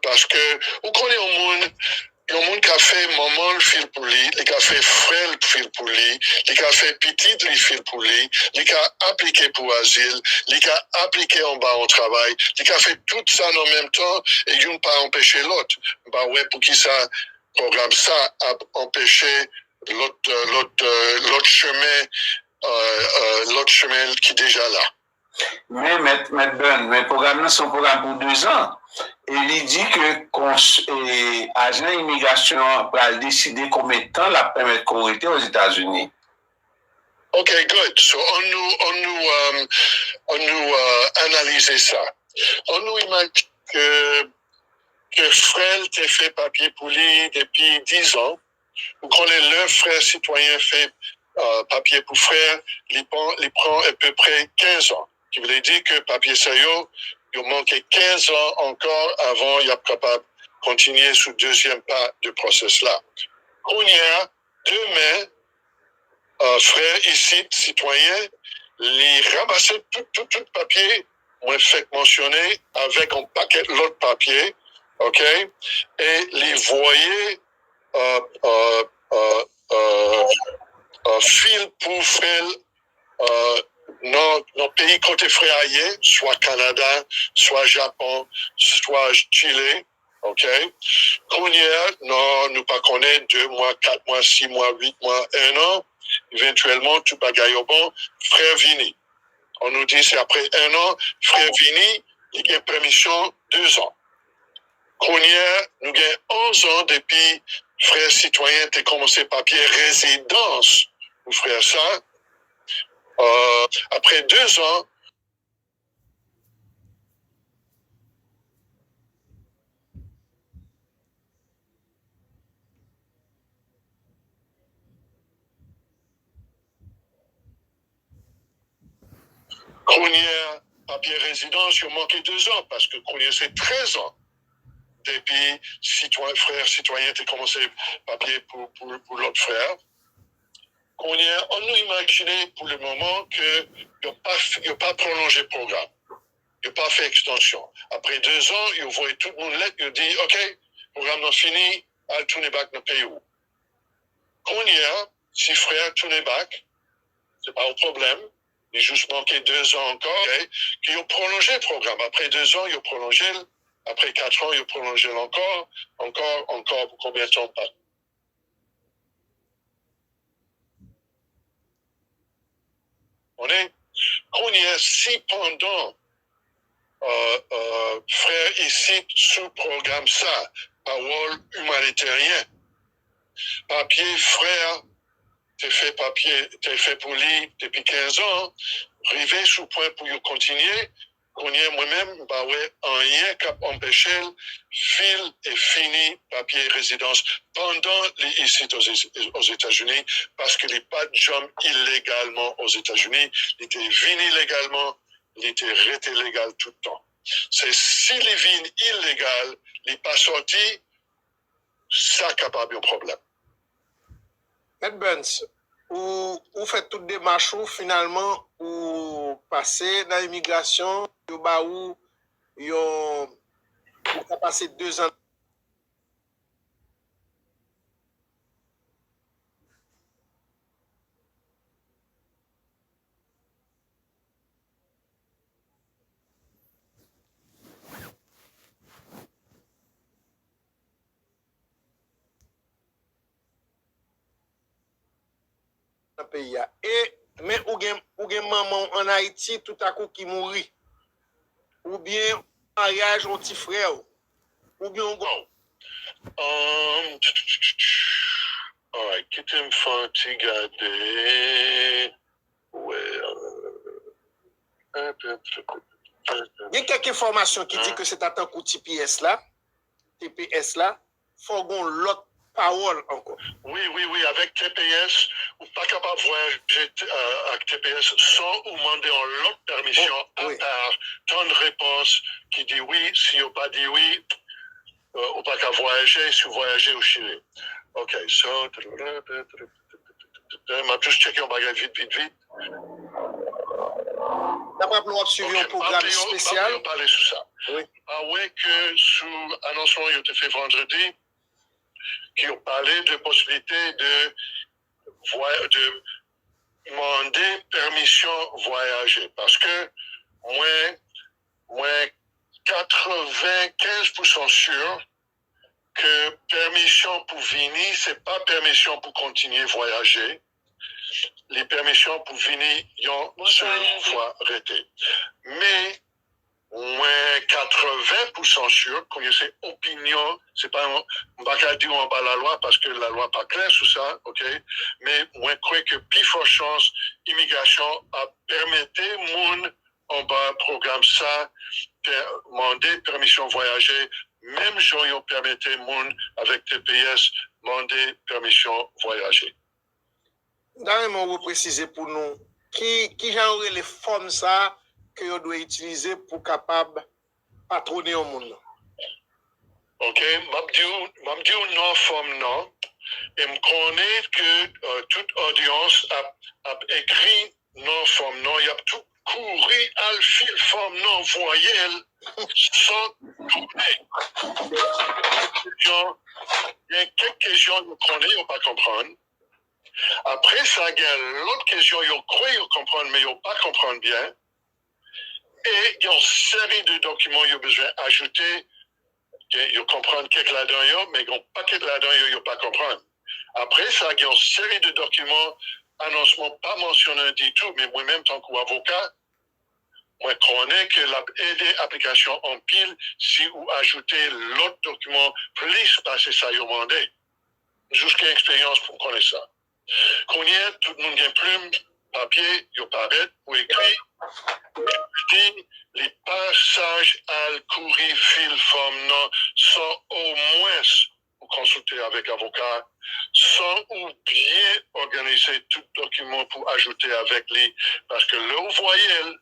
Paske ou konnen yon moun, yon moun ka fè manman l fil pou li, li ka fè frè l fil pou li, li ka fè pitit li fil pou li, li ka aplike pou azil, li ka aplike anba yon travay, li ka fè tout sa nan menm tan e youn pa anpeche lòt. M pa wè poukisa pwogram sa ap anpeche lòt, lòt, lòt chemen, lòt chemen ki deja la. Men mèt, mèt Burns, men pwogram nan se yon pwogram pou dezan. E li di ke kons, e, ajan imigrasyon an pral deside konbyen tan l ap pèmèt ke w rete Ozetazini. Ok, good. So, ann nou, ann nou, um, ann nou uh, analize sa. Ann nou imajine ke, ke frè l te fè papye pou li depi dizan. Ou konnen lè frè sitwayen fè papye pou frè, li pran, li pran apeprè kenz an. Ki vle di ke papye sa yo, yo manke kenz an ankò avan y ap kapab kontinye sou dezyèm pa de pwosès la. Kounye a, demen, frè isit, sitwayen, li ranmase tout, tout, tout papye mwen fèk mansyone avèk yon pakèt lòt papye, ok, e li voye fil pou frè l nan peyi kote frè a ye, swa Kanada, swa Japon, swa Chile, ok. Kounye a, nan nou pa konnen, de mwa, kat mwa, sis mwa, uit mwa, en an, evantyèlman tout bagay yo bon, frè vini. Ann nou di se apre en an, frè vini, li gen pèmisyon dezan. Kounye a, nou gen onz an depi frè sitwayen te kòmanse papye rezidans pou frè sa. Apre dezan, Kounye a, papye rezidans yo manke dezan, paske kounye a se trèz an depi frè sitwayen te kòmanse papye pou lòt frè a. Kounye a, ann nou imajine pou le moman ke yo pa, yo pa pwolonje pwogram. Yo pa fè ekstansyon. Apre dezan, yo voye tout moun lèt, yo di, ok, pwogram nan fini, al tounen bak nan peyi w. Kounye a, si frè a tounen bak, se pa yon pwoblèm, li jis manke dezan ankò, ok, ke yo pwolonje pwogram. Apre dezan, yo pwolonje l, apre katran, yo pwolonje l ankò, ankò, ankò, pou konbyen tan pa. Konnen, kounye a, si pandan frè isit sou pwogram sa, pawòl imanitèryen, papye frè a te fè papye, te fè pou li depi kenz an, rive sou pwen pou yo kontinye, Kounye a, mwen menm, m pa wè anyen k ap anpeche l file e fini papye rezidans pandan li isit Ozetazini, paske li pa t janm ilegalman Ozetazini, li te vini legalman, li te rete legal tout tan. Se si li vin ilegal, li pa sòti, sa kapab yon pwoblèm. Mèt Burns, ou, ou fè tout demach ou, finalman, ou pase nan imigrasyon, yo ba ou yon, ou ka pase dezan. Nan peyi a. E, men ou gen, ou gen manman w ann Ayiti toutakou ki mouri. Oubyen maryaj yon ti frè w. Oubyen yon gwo. Um, alright, kite m fè yon ti gade. Wè. Gen kèk enfòmasyon ki di ke se ta tankou T P S la, T P S la, fò gen yon lòt pawòl ankò. Wi, wi, wi, avèk T P S, ou pa kapab vwayaje ak T P S san ou mande yon lòt pèmisyon apa, tann repons ki di wi, si yo pa di wi, ou pa ka vwayaje, si w vwayaje, ou chire. Ok, so, m ap jis tcheke yon bagay vit, vit, vit. N ap raple w ap swiv yon pwogram espesyal. Pale sou sa. Wi. A wè ke sou anonsman yo te fè vandredi, ki yo pale de posiblite de, de mande pèmisyon vwayaje. Paske mwen, mwen katrevenkenz pousan si ke pèmisyon pou vini, se pa pèmisyon pou kontinye vwayaje. Li pèmisyon pou vini yon sèl fwa rete. Men, mwen katreven pousan si, kounye se opinyon, se pa yon, m pa ka di w anba lalwa, paske lalwa pa klè sou sa, ok? Men mwen kwè ke pi fò chans imigrasyon ap pèmete moun anba pwogram sa mande pèmisyon vwayaje, menm jan yo pèmete moun avèk T P S mande pèmisyon vwayaje. M ta renmen w represize pou nou ki, ki jan yo rele fòm sa a ke yo dwe itilize pou kapab patwone yon moun nan. Ok, m ap di w, m ap di w non fòm nan, e m konnen ke uh, tout odyans ap, ap ekri non fòm nan, y ap tou kouri al fil fòm nan voye l san tounen. Gen kèk kesyon yo konnen yo pa konprann. Apre sa, gen lòt kesyon yo kwè yo konprann, men yo pa konprann byen. E gen yon seri de dokiman yo bezwen ajoute. Yo konprann kèk ladan yo, men gen yon pakèt ladan yo, yo pa konprann. Apre sa, gen yon seri de dokiman, anonsman pa mansyonnen ditou, men mwen menm, tankou avoka, mwen konnen ke l ap ede aplikasyon anpil si ou ajoute lòt dokiman plis pase sa yo mande. M jis gen eksperyans pou m konnen sa. Kounye a, tout moun gen plim, papye, yo parèt pou ekri. Di, li pa saj al kouri fil fòm nan san omwens ou konsilte avèk avoka, san ou byen òganize tout dokiman pou ajoute avèk li, paske lè ou voye l,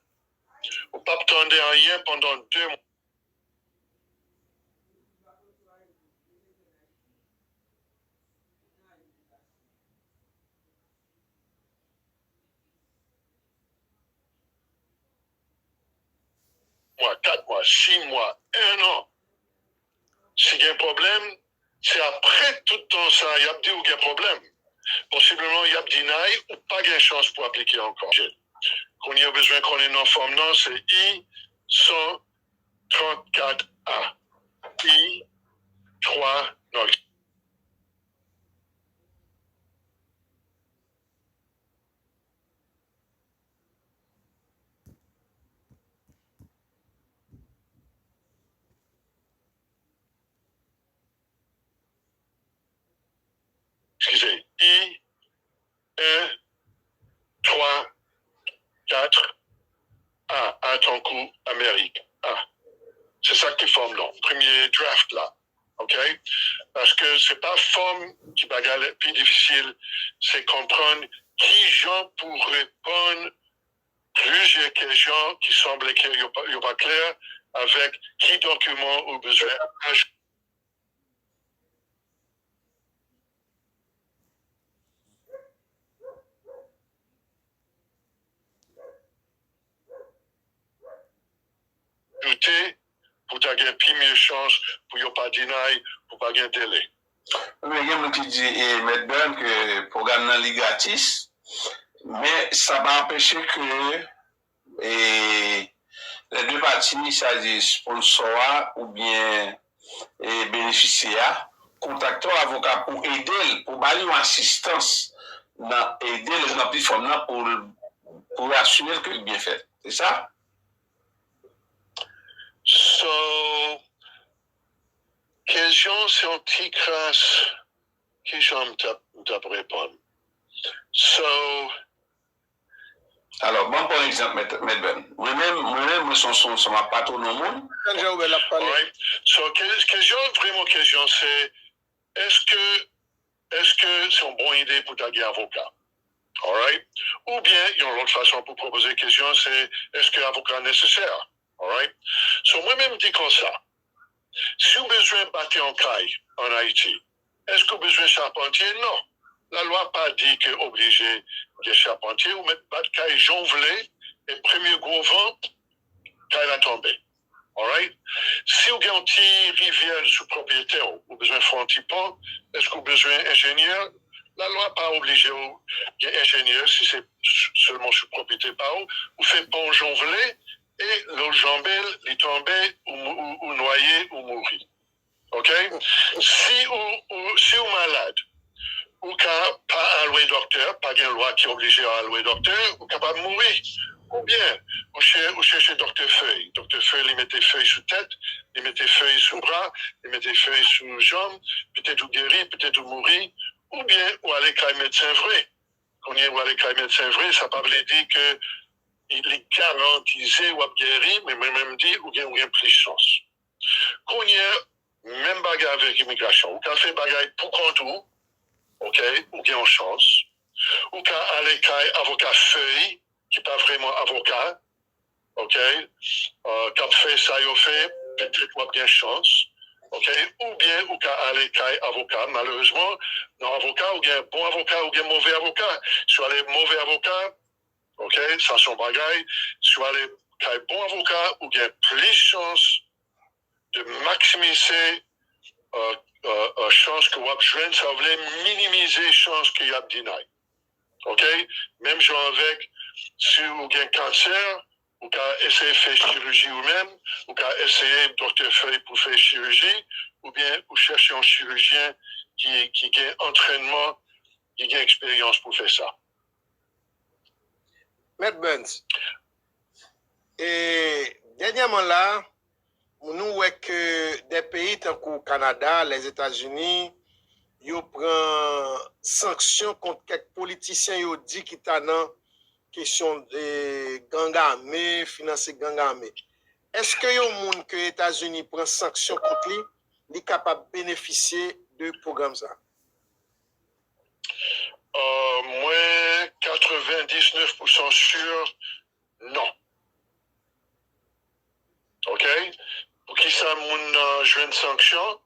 ou p ap tande anyen pandan de mwa. Mwa, kat mwa, sis mwa, en an. Si gen pwoblèm, se apre tout tan sa a y ap di w gen pwoblèm. Posibleman, y ap deny ou pa gen chans pou aplike ankò. Kounye a yo bezwen konnen non fòm nan se I san trannkat A. I twa non. Eskize, I en twa kat A, A tankou Amerik. Ah, se sa ki fòm nan premye draft la. Ok? Paske se pa fòm ki bagay la pi difisil, se konprann ki jan pou reponn plizyè kesyon ki sanble ke yo pa, yo pa klè avèk ki dokiman ou bezwen ajoute. Pou ta gen pi mye chans pou yo pa deny, pou pa gen dele. Wi, gen moun ki di, e, Mèt Bern, ke pwogram nan li gratis, men sa pa anpeche ke e, lè de pati, sa di sponsò a oubyen e, benefisyè a, kontakte yon avoka pou ede l, pou ba li yon asistans nan ede l ranpli fòm nan pou l pou asire l ke l byen fèt. Se sa? So, kesyon se yon ti kras ki jan m t ap reponn. So, Alò, ban m pran egzanp, Mèt Bern. Mwen menm, mwen menm, mwen se yon, se yon, se yon, m ap patwone yon moun. Tann jan Obè l ap pale. Alright. So, kesyon, vrèman kesyon se, èske, èske se yon bon ide pou ta gen avoka? Alright? Oubyen, yon lòt fason pou pwopoze kesyon se, èske avoka nesesè? Alright? So, mwen menm di konsa, si w bezwen bati yon kay ann Ayiti, èske w bezwen chapantye? Non. Lalwa pa di ke oblije gen chapantye, ou mèt bat kay jan w vle, e premye gwo van, kay la tonbe. Alright? Si w gen yon ti rivyè sou pwopriyete w, ou bezwen fè yon ti pon, èske w bezwen enjenyè? Lalwa pa oblije w gen enjenyè si se sèlman sou pwopriyete pa w. Ou fè pon jan w vle, e lè w janbe l, li tonbe, ou, ou, ou nwaye, ou mouri. Ok? Si ou, ou, si ou malad, ou ka pa al wè doktè, pa gen lwa ki oblije w al wè doktè, ou kapab mouri. Oubyen, ou, chè, ou chèche doktè fèy. Doktè fèy, li mete fèy sou tèt, li mete fèy sou bra, li mete fèy sou janm, petèt ou geri, petèt ou mouri. Oubyen, ou ale kay medsen vre. Kounye a w ale kay medsen vre, sa pa vle di ke li garantize w ap geri, men mwen menm di ou gen, ou gen plis chans. Kounye a, menm bagay avèk imigrasyon. Ou ka fè bagay pou kont ou, ok, ou gen yon chans. Ou ka ale kay avoka fèy, ki pa vrèman avoka, ok, k ap fè sa yo fè, petèt w ap gen chans, ok, oubyen ou ka ale kay avoka. Malerezman, nan avoka, ou gen bon avoka, ou gen move avoka. Si w ale move avoka, ok, sa se yon bagay. Si w ale kay bon avoka, ou gen plis chans de maksimize chans ke w ap jwenn sa w vle, minimize chans ke y ap deny. Ok? Menm jan avèk, si ou gen kansè, ou ka eseye fè chiriji ou menm, ou ka eseye doktè fèy pou fè chiriji, oubyen ou chèche yon chirijyen ki, ki gen antrènman, ki gen eksperyans pou fè sa. Mèt Burns, e, dènyèman la, nou wè ke de peyi tankou Kanada, Lèzetazini, yo pran sanksyon kont kèk politisyen yo di ki ta nan kesyon gang ame, finanse gang ame. Èske yon moun ke Etazini pran sanksyon kont li, li kapab benefisye de pwogram sa? Mwen katrevendiznèf pousan si non. Ok? Poukisa moun nan jwenn sanksyon?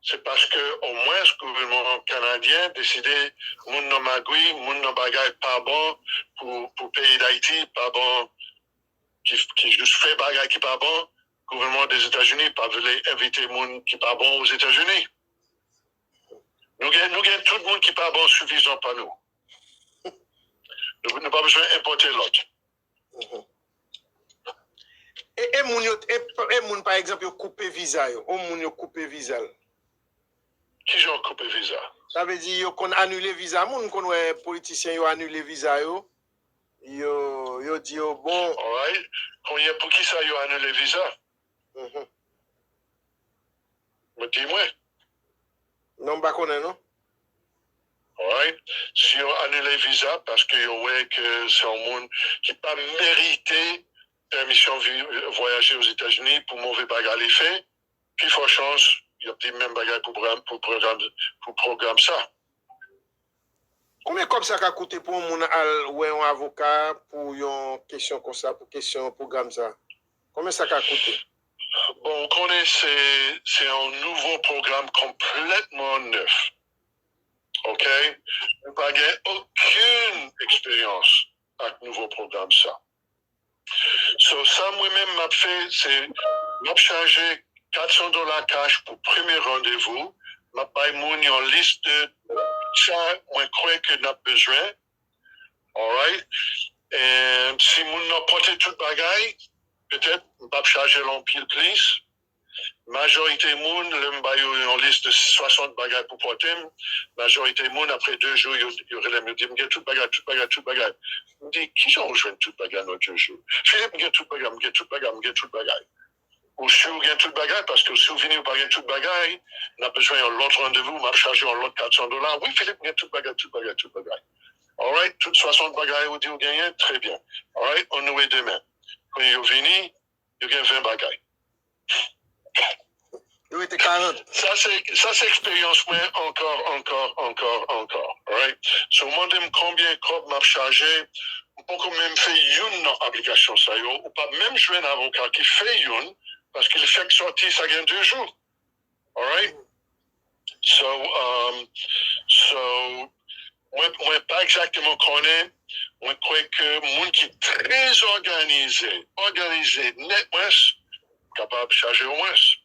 Se paske omwens gouvènman kanadyen deside moun nan magri, moun nan bagay pa bon pou, pou peyi Dayiti, pa bon, ki, ki jis fè bagay ki pa bon, gouvènman Dèzetazini pa vle envite moun ki pa bon Ozetazini. Nou gen, nou gen tout moun ki pa bon sifizan pa nou. Nou, nou pa bezwen enpòte lòt. E, e moun yo, e, e moun pa egzanp yo koupe viza yo. Yon moun yo koupe viza l. Kijan yo koupe viza? Sa vle di yo konn anile viza moun, m konn wè politisyen yo anile viza yo. Yo, yo di yo bon. Alright. Kounye a poukisa yo anile viza? Mwen di mwen. Non, m pa konnen non. Alright. Si yo anile viza paske yo wè ke se yon moun ki pa merite pèmisyon vi- vwayaje Ozetazini pou move bagay li fè, pi fò chans, y ap di menm bagay pou pwogram, pou pwogram, pou pwogram sa. Konbyen kòb sa ka koute pou yon moun al wè yon avoka pou yon kesyon konsa, pou kesyon pwogram sa? Konbyen sa ka koute? Bon, ou konnen se se yon nouvo pwogram konplètman nèf. Ok? Nou pa gen okenn eksperyans ak nouvo pwogram sa. So, sa mwen menm m ap fè, se m ap chaje kat san dola cash pou premye randevou. M ap bay moun yon lis de sa mwen kwè ke n ap bezwen. Alright? E si moun nan pote tout bagay, petèt m p ap chaje l anpil plis. Majorite moun, lè m ba yo yon lis de swasant bagay pou pote m, majorite moun, apre de jou, yo, yo rele m, yo di m, "M gen tout bagay, tout bagay, tout bagay." M di, "Kijan ou jwenn tout bagay nan de jou?" "Philippe, m gen tout bagay, m gen tout bagay, m gen tout bagay." Ou si w gen tout bagay, paske si w vini, ou pa gen tout bagay, n ap bezwen yon lòt randevou, m ap chaje yon lòt kat san dola. "Wi, Philippe, m gen tout bagay, tout bagay, tout bagay." Alright, tout swasant bagay ou di ou genyen, trè byen. Alright, on nou e demen. Kounye yo vini, yo gen ven bagay. Yo rete karant. Sa se sa se eksperyans mwen ankò, ankò, ankò, ankò. Right? So, w mande m konbyen kòb m ap chaje, m poko menm fè youn nan aplikasyon sa yo. Ou p ap menm jwenn avoka ki fè youn, paske li fèk sòti, sa gen de jou. Alright? So, um, so mwen, mwen pa egzakteman konnen, mwen kwè ke moun ki trè òganize, òganize nèt mwens, kapab chaje yo mwens.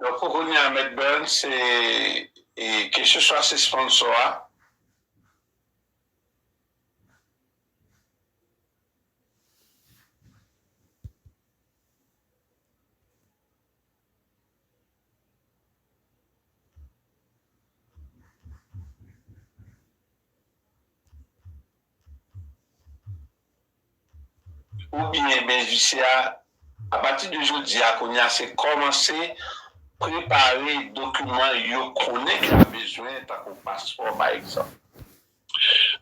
Donk, pou kounye a, Mèt Burns, se, e, keseswa se sponsor a, Oubyen benefisye a, apati de jodi a, kounye a, se kòmanse prepare dokiman yo konnen ke y ap bezwen, tankou paspò, pa egzanp.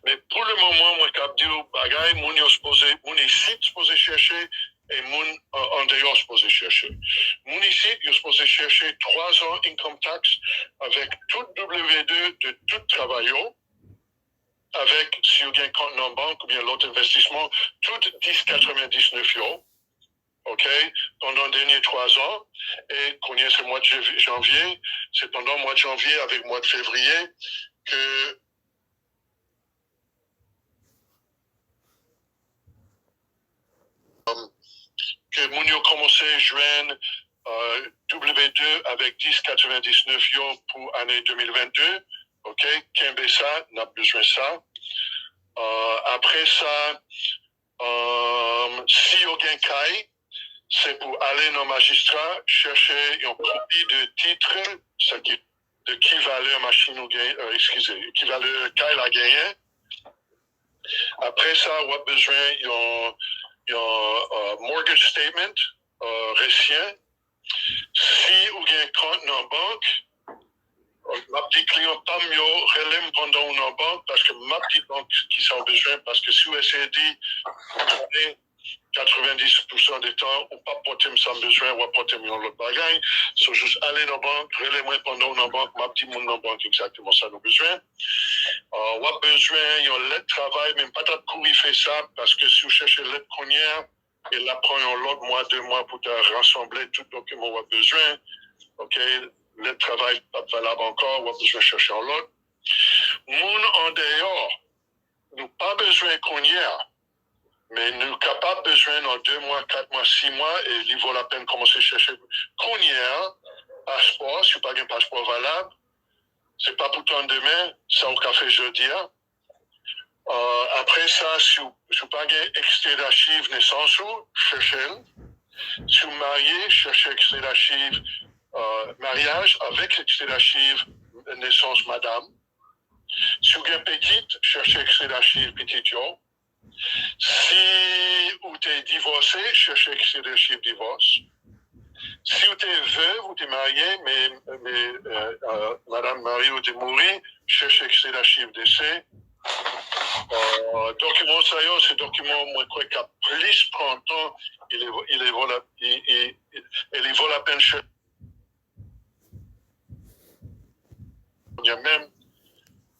Men pou le moman, mwen kab di w bagay, moun yo sipoze, moun isit sipoze chèche, e moun an, andeyò sipoze chèche. Moun isit, yo sipoze chèche twa zan income tax avèk tout W de de tout travay yo, avèk si yo gen kont nan bank oubyen lòt envestisman, tout dis katrevendiznèf yo, ok, pandan dènye twa zan, e kounye a se mwa de janvye, se pandan mwa de janvye avèk mwa de fevriye ke ke moun yo kòmanse jwenn, euh, W de avèk dis katrevendiznèf yo pou ane de mil vennde, ok? Kenbe sa, n ap bezwen sa. Euh, apre sa, euh, si yo gen kay, se pou ale nan majistra, chèche yon kopi de titre, sa ki, de ki valè machin ou gen, euh, eskize, ki valè kay la genyen. Apre sa, w ap bezwen yon, yon, euh, mortgage statement, euh, resyen. Si ou gen kont nan bank, m ap di kliyan pa m yo, rele m pandan ou nan bank, paske m ap di bank kisa w bezwen, paske si w eseye di, ou konnen, katrevenndis pousan de tan, ou p ap pote m sa m bezwen, w ap pote m yon lòt bagay. So, jis ale nan bank, rele mwen pandan w nan bank, m ap di moun nan bank egzakteman sa nou bezwen. Euh, w ap bezwen yon lèt travay, men m pa t ap kouri fè sa, paske si w chèche lèt kounye a, e l ap pran yon lòt mwa, de mwa pou ta rasanble tout dokiman w ap bezwen. Ok, lèt travay p ap valab ankò, w ap bezwen chèche yon lòt. Moun andeyò, nou pa bezwen kounye a, men nou kapab bezwen nan de mwa, kat mwa, sis mwa, e li vo lapèn kòmanse chèche kounye a, paspò, si w pa gen paspò valab, se pa pou tann demen, sa w ka fè jodi a. Euh, apre sa, si w, si w pa gen ekstrè dachiv nesans ou, chèche l. Si w marye, chèche ekstrè dachiv, euh, maryaj avèk ekstrè dachiv nesans madanm. Si w gen pitit, chèche ekstrè dachiv pitit yo. Si ou te divòse, chèche ekstrè dachiv divòs. Si w te vèv, ou te marye, men, men, euh, euh, madanm mari ou te mouri, chèche ekstrè dachiv dese. Euh, dokiman sa yo, se dokiman mwen kwè k ap plis pran tan, e li, e li vo la, e, e, e li vo lapèn chè kounye a menm,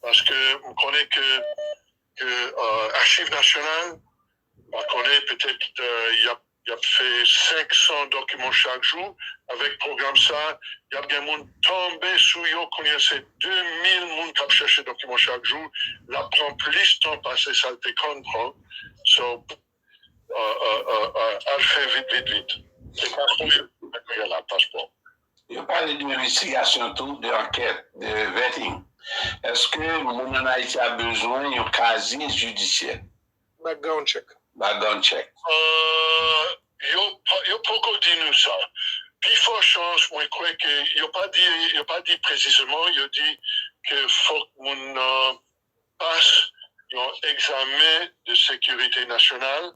paske m konnen ke, ke euh, Achiv Nasyonal, m pa konnen, petèt euh, y ap, y ap fè senk san dokiman chak jou. Avèk pwogram sa, y ap gen moun tonbe sou yo. Kounye a, se de mil moun k ap chèche dokiman chak jou. L ap pran plis tan pase sa l te konn pran. So, euh, euh, euh, euh, al fè vit, vit, vit. Se paspò yo, la, paspò. Yo pale de envestigasyon tou, de ankèt, de vetting. Èske moun ann Ayiti a bezwen yon kazye jidisyè? Background check. Background check. Euh, yo pa, yo poko di nou sa. Pi fò chans, mwen kwè ke yo pa di, yo pa di presizeman, yo di ke fòk moun nan pas yon egzamen de sekirite nasyonal.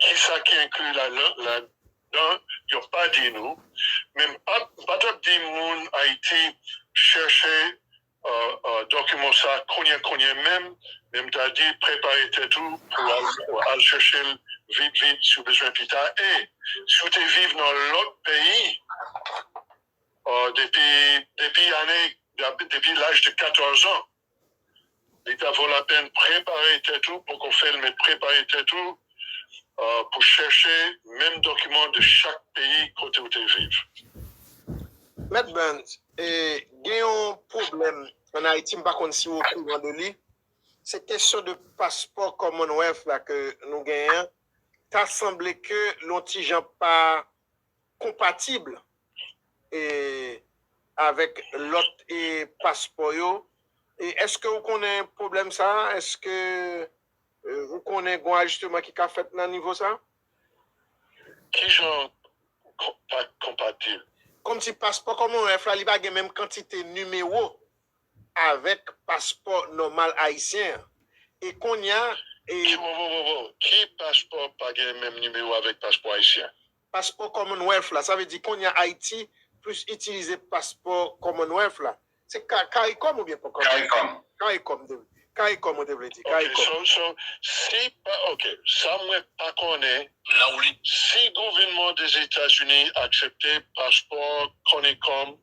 Kisa ki enkli la, la, ladan, yo pa di nou. Men m pa, m pa t ap di moun Ayiti chèche euh, euh, dokiman sa kounye a, kounye a menm, men m ta di prepare tèt ou pou al, pou al chèche l vit, vit, si w bezwen pita. E si w te viv nan lòt peyi, euh, depi, depi ane, depi laj de katòz an, li ta vo lapèn prepare tèt ou, poko fè l, men prepare tèt ou, euh, pou chèche menm dokiman de chak peyi kote w te viv. Mèt Burns, e, gen yon pwoblèm ann Ayiti, m pa konn si w okouran de li. Se kesyon de paspò Commonwealth la ke nou genyen an. Ta sanble ke l yon ti jan pa konpatib, e, avèk lòt, e, paspò yo. E èske w konnen pwoblèm sa a? Èske, e, ou konnen gen yon ajisteman ki ka fèt nan nivo sa a? Kijan konpa-, konpatib? Kòmsi paspò Commonwealth la, li pa gen menm kantite nimewo avèk paspò nòmal ayisyen an. E kounye a, e Ki, wo, wo, wo, wo. Ki paspò pa gen menm nimewo avèk paspò ayisyen? Paspò Commonwealth la, sa vle di kounye a Ayiti plis itilize paspò Commonwealth la. Se ka-, CARICOM oubyen pa CARICOM? CARICOM. CARICOM, de, CARICOM, ou te vle di. Ok, CARICOM. So, so, si pa, ok, sa mwen pa konnen, si gouvènman Dèzetazini aksepte paspò CONICOM,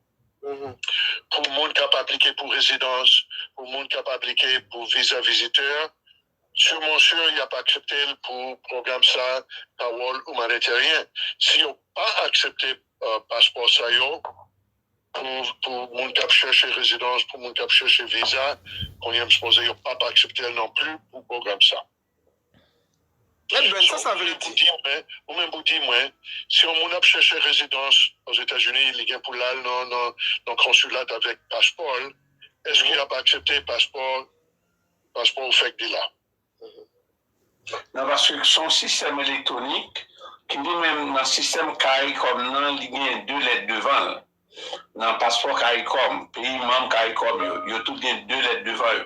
mhm, pou moun k ap aplike pou rezidans, pou moun k ap aplike pou viza vizitè, sur mesure, y ap aksepte l pou pwogram sa, pawòl imanitèryen. Si yo pa aksepte, euh, paspò sa yo, pou, pou moun k ap chèche rezidans, pou moun k ap chèche viza, kounye a m sipoze yo p ap aksepte l non pli pou pwogram sa. Mèt Burns, sa sa vle di? Ou menm pou di mwen, si yon moun ap chèche rezidans Ozetazini, li gen pou l al nan, nan, nan konsila avèk paspò l, èske y ap aksepte paspò, paspò ou fèk di la? Non, paske se yon sistèm elektwonik ki li menm nan sistèm CARICOM nan, li gen de lèt devan l. Nan paspò CARICOM, peyi manm CARICOM yo, yo tout gen de lèt devan yo.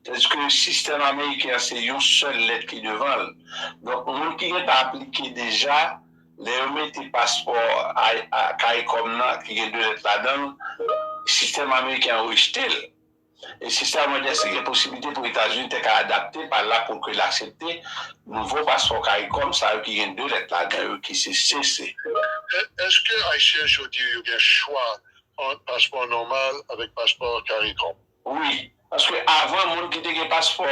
Tandiske sistèm ameriken an, se yon sèl lèt ki devan l. Donk, moun ki gentan aplike deja, lè yo mete paspò a, a CARICOM nan, ki gen de lèt ladan l, sistèm ameriken an rejte l. E se sa mwen di, èske gen posiblite pou Etazini te ka adapte pa la pou ke l aksepte nouvo paspò CARICOM, sa yo ki gen de lèt ladan yo, ki se C C. È-, èske Ayisyen jodi yo gen chwa ant paspò nòmal avèk paspò CARICOM? Wi, paske avan, moun ki te gen paspò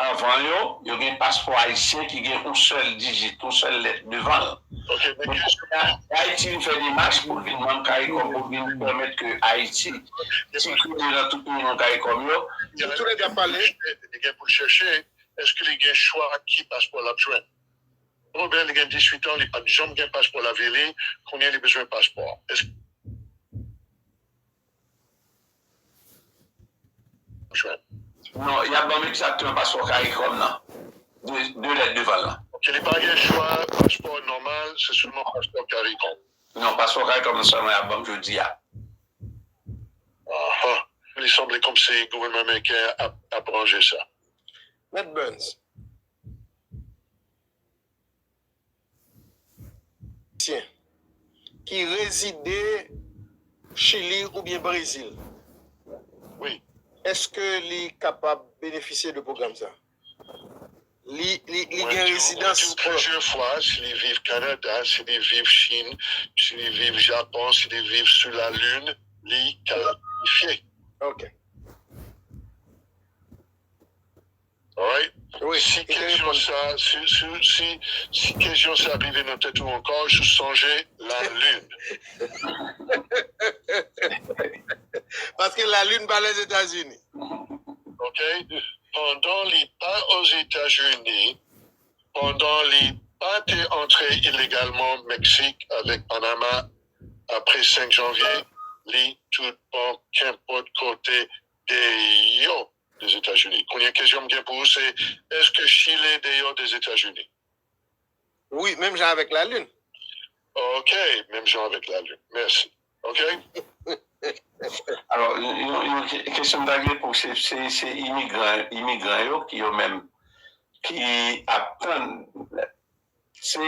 avan yo, yo gen paspò ayisyen ki gen yon sèl dijit, yon sèl lèt devan l. Ok, men kèsyon. Ayiti vin fè demach pou l vin manm CARICOM, pou l vin pèmèt ke Ayiti sikile nan tout peyi manm CARICOM yo. Li gen pou l chèche, èske li gen chwa ki paspò l ap jwenn? Oubyen li gen diswit an, li pa t janm gen paspò lavi li, kounye a li bezwen paspò. Èske jwenn. Non, y ap ban m egzakteman paspò CARICOM nan. De, de lèt devan l lan. Ok, li pa gen chwa paspò nòmal, se sèlman paspò CARICOM. Non, paspò CARICOM nan sèlman y ap ban m jodi a. Aha. Li sanble kòmsi gouvènman ameriken ap, ap ranje sa. Mèt Burns. Ayisyen ki rezide Chili oubyen Brezil, wi, èske li kapab benefisye de pwogram sa? Li, li, li gen rezidans. Mwen di w plizyè fwa, si li viv Kanada, si li viv Chin, si li viv Japon, si li viv sou Lalin, li kalifye. Ok. Alright? Wi, si kesyon sa, si, si, si, si kesyon sa rive nan tèt ou ankò, jis sonje Lalin. Paske Lalin pa Lèzetazini. Ok? Pandan li pa Ozetazini, pandan li pa te antre ilegalman Meksik avèk Panama apre senk janvye, li tout bon kenpòt kote deyò Lèzetazini. Kounye a kesyon m gen pou ou se, èske Chile deyò Lèzetazini? Wi, menm jan avèk Lalin. Ok, menm jan avèk Lalin. Mèsi. Ok? Alò, yon, yon kesyon m ta gen pou se, se, se imigran, imigran yo ki yo menm ki ap tann. Se,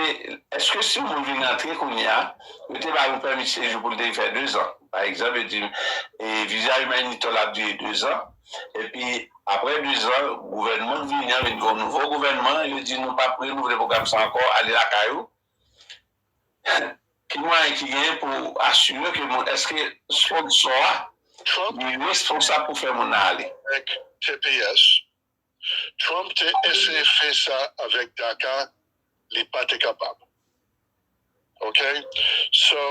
èske si yon moun vin antre kounye a, yo te ba yon pèmi sejou pou l te fè dezan? Pa egzanp, yo di, e, viza imanitè l ap dire dezan, epi apre dezan, gouvènman k vini an vin gen yon nouvo gouvènman, yo di nou p ap renouvle pwogram sa ankò, ale lakay ou. Ki mwayen ki genyen pou asire ke moun, èske sponsò a li responsab pou fè moun nan ale? Avèk T P S, Trump te eseye fè sa avèk DACA, li pa te kapab. Ok? So,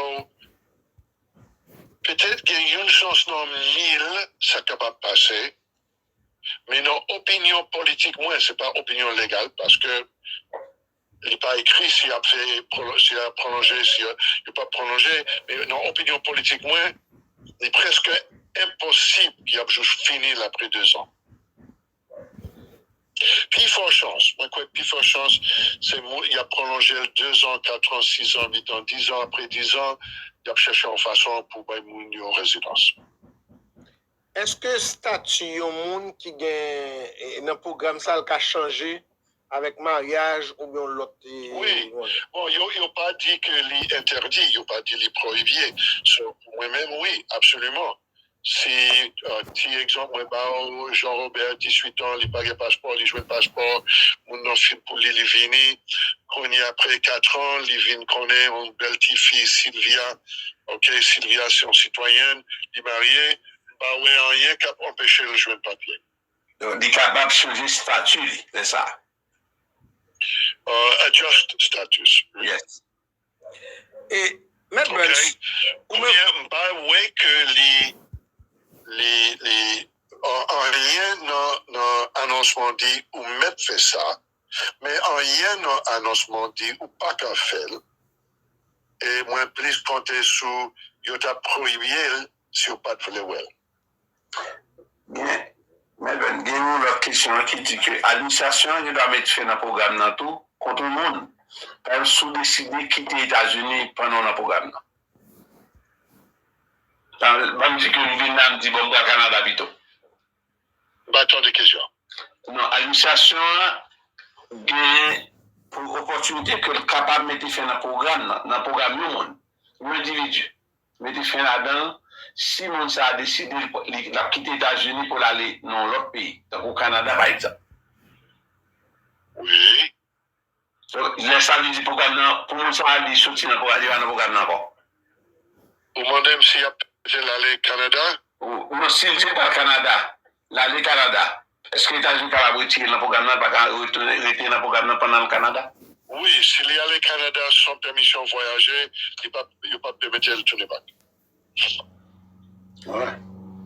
petèt gen yon chans nan mil sa kapab pase, men nan opinyon politik mwen, se pa opinyon legal, paske li pa ekri si y ap fè, si y ap pwolonje, si yo p ap pwolonje, men nan opinyon politik mwen, li prèske enposib ke y ap jis fini l apre dezan. Pi fò chans, mwen kwè pi fò chans, se moun, y ap pwolonje l dezan, katran, sizan, uitan, dizan, apre dizan, y ap chèche yon fason pou bay moun yo rezidans. Èske stati yon moun ki gen nan pwogram sa l ka chanje avèk maryaj oubyen yon lòt? Wi. Bon, yo, yo pa di ke li entèdi, yo pa di li pwohibye. So, pou mwen menm, wi, absoliman. Si, uh, ti egzanp, mwen ba w, Jean Robert, dizuit an, li pa gen paspò, li jwenn paspò, moun nan fil pou li, li vini. Kounye apre katran, li vin konnen yon bèl ti fi, Sylvia. Ok, Sylvia se yon sitwayèn, li marye, m pa wè anyen k ap anpeche l jwenn papye. Donk, li kapab chanje stati li, se sa? Uh, adjust status. Yes. E, Mèt Burns, ou menm. M pa wè ke li, li, li, anyen nan, nan anonsman di ou mèt fè sa, men anyen nan anonsman di ou pa ka fè l. E mwen plis konte sou yo t ap pwohibye l si yo pa t vle wè l. Byen. Melvin, gen yon lòt kesyon ki di ke administrasyon an gen dwa met fen nan pwogram nan tou kont yon moun. Pa egzanp, si w deside kite Etazini pandan w nan pwogram nan. Ban m di ke m vin la, m di, bon, m pral Kanada pito. M pa tande kesyon an. Non, administrasyon an gen pou opòtinite ke l kapab mete fen nan pwogram nan, nan pwogram yon moun, yon endividi. Mete fen ladan l, si moun sa a deside li, l ap kite Etazini pou l ale nan yon lòt peyi, tankou Kanada pa egzanp. Wi. Donk, lè sa vle di pwogram nan, pou moun sa a li soti nan pwogram, li pa nan pwogram nan ankò. Ou mande m si y ap pèmèt l ale Kanada? Non, si l di l pral Kanada, l ale Kanada, èske Etazini kapab retire l nan pwogram nan, l pa ka retounen, rete nan pwogram nan pandan l Kanada? Wi, si li ale Kanada san pèmisyon vwayaje, li p ap, yo p ap pèmèt l tounen bak.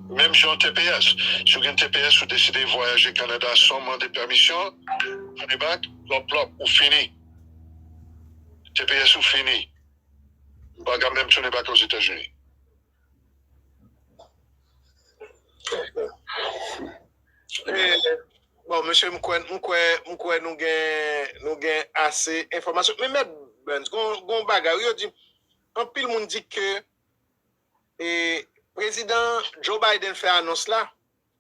Menm jan T P S. Si w gen T P S, ou deside vwayaje Kanada san mande pèmisyon, tounen bak, plòp, plòp, ou fini. T P S ou fini. Ou pa ka menm tounen bak Ozetazini. Bon, mesye, m kwè, m kwè, m kwè nou gen, nou gen ase enfòmasyon. Men Mèt Burns, gon, gon bagay, wi, yo di, anpil moun di ke e, Prezidan Joe Biden fè anons la,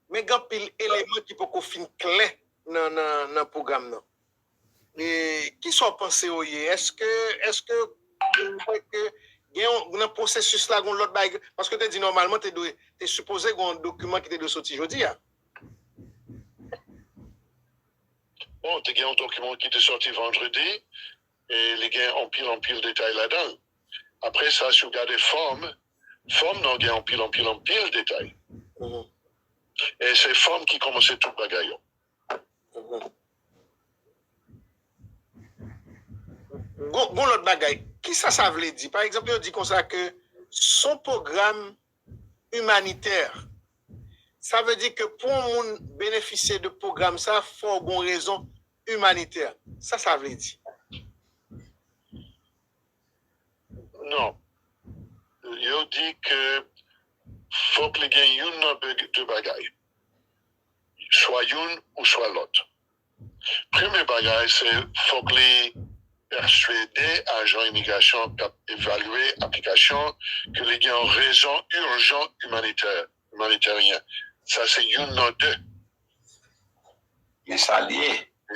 men gen anpil eleman ki poko fin klè nan, nan, nan pwogram nan. E, kisa w panse yo ye? Èske, èske ou kwè ke gen yon, nan pwosesis la, gen yon lòt bagay? Paske te di nòmalman te dwe, te sipoze gen yon dokiman ki te dwe soti jodi a. Bon, te gen yon dokiman ki te sòti vandredi, e li gen anpil, anpil detay ladan l. Apre sa, si w gade fòm, fòm nan gen anpil, anpil, anpil detay. E se fòm ki kòmanse tout bagay yo. Gon, gon lòt bagay. Kisa sa vle di? Pa egzanp, yo di konsa ke s on pwogram imanitè. Sa vle di ke pou yon moun benefisye de pwogram sa, fò w gon rezon imanitè. Sa sa vle di? Non. Yo di ke fòk li gen youn nan de bagay. Swa youn ou swa lòt. Premye bagay, se fòk li pèswede ajan imigrasyon k ap evalye aplikasyon ke li gen yon rezon ijan imanitè, imanitèryen. Sa se youn nan de. Men sa l ye.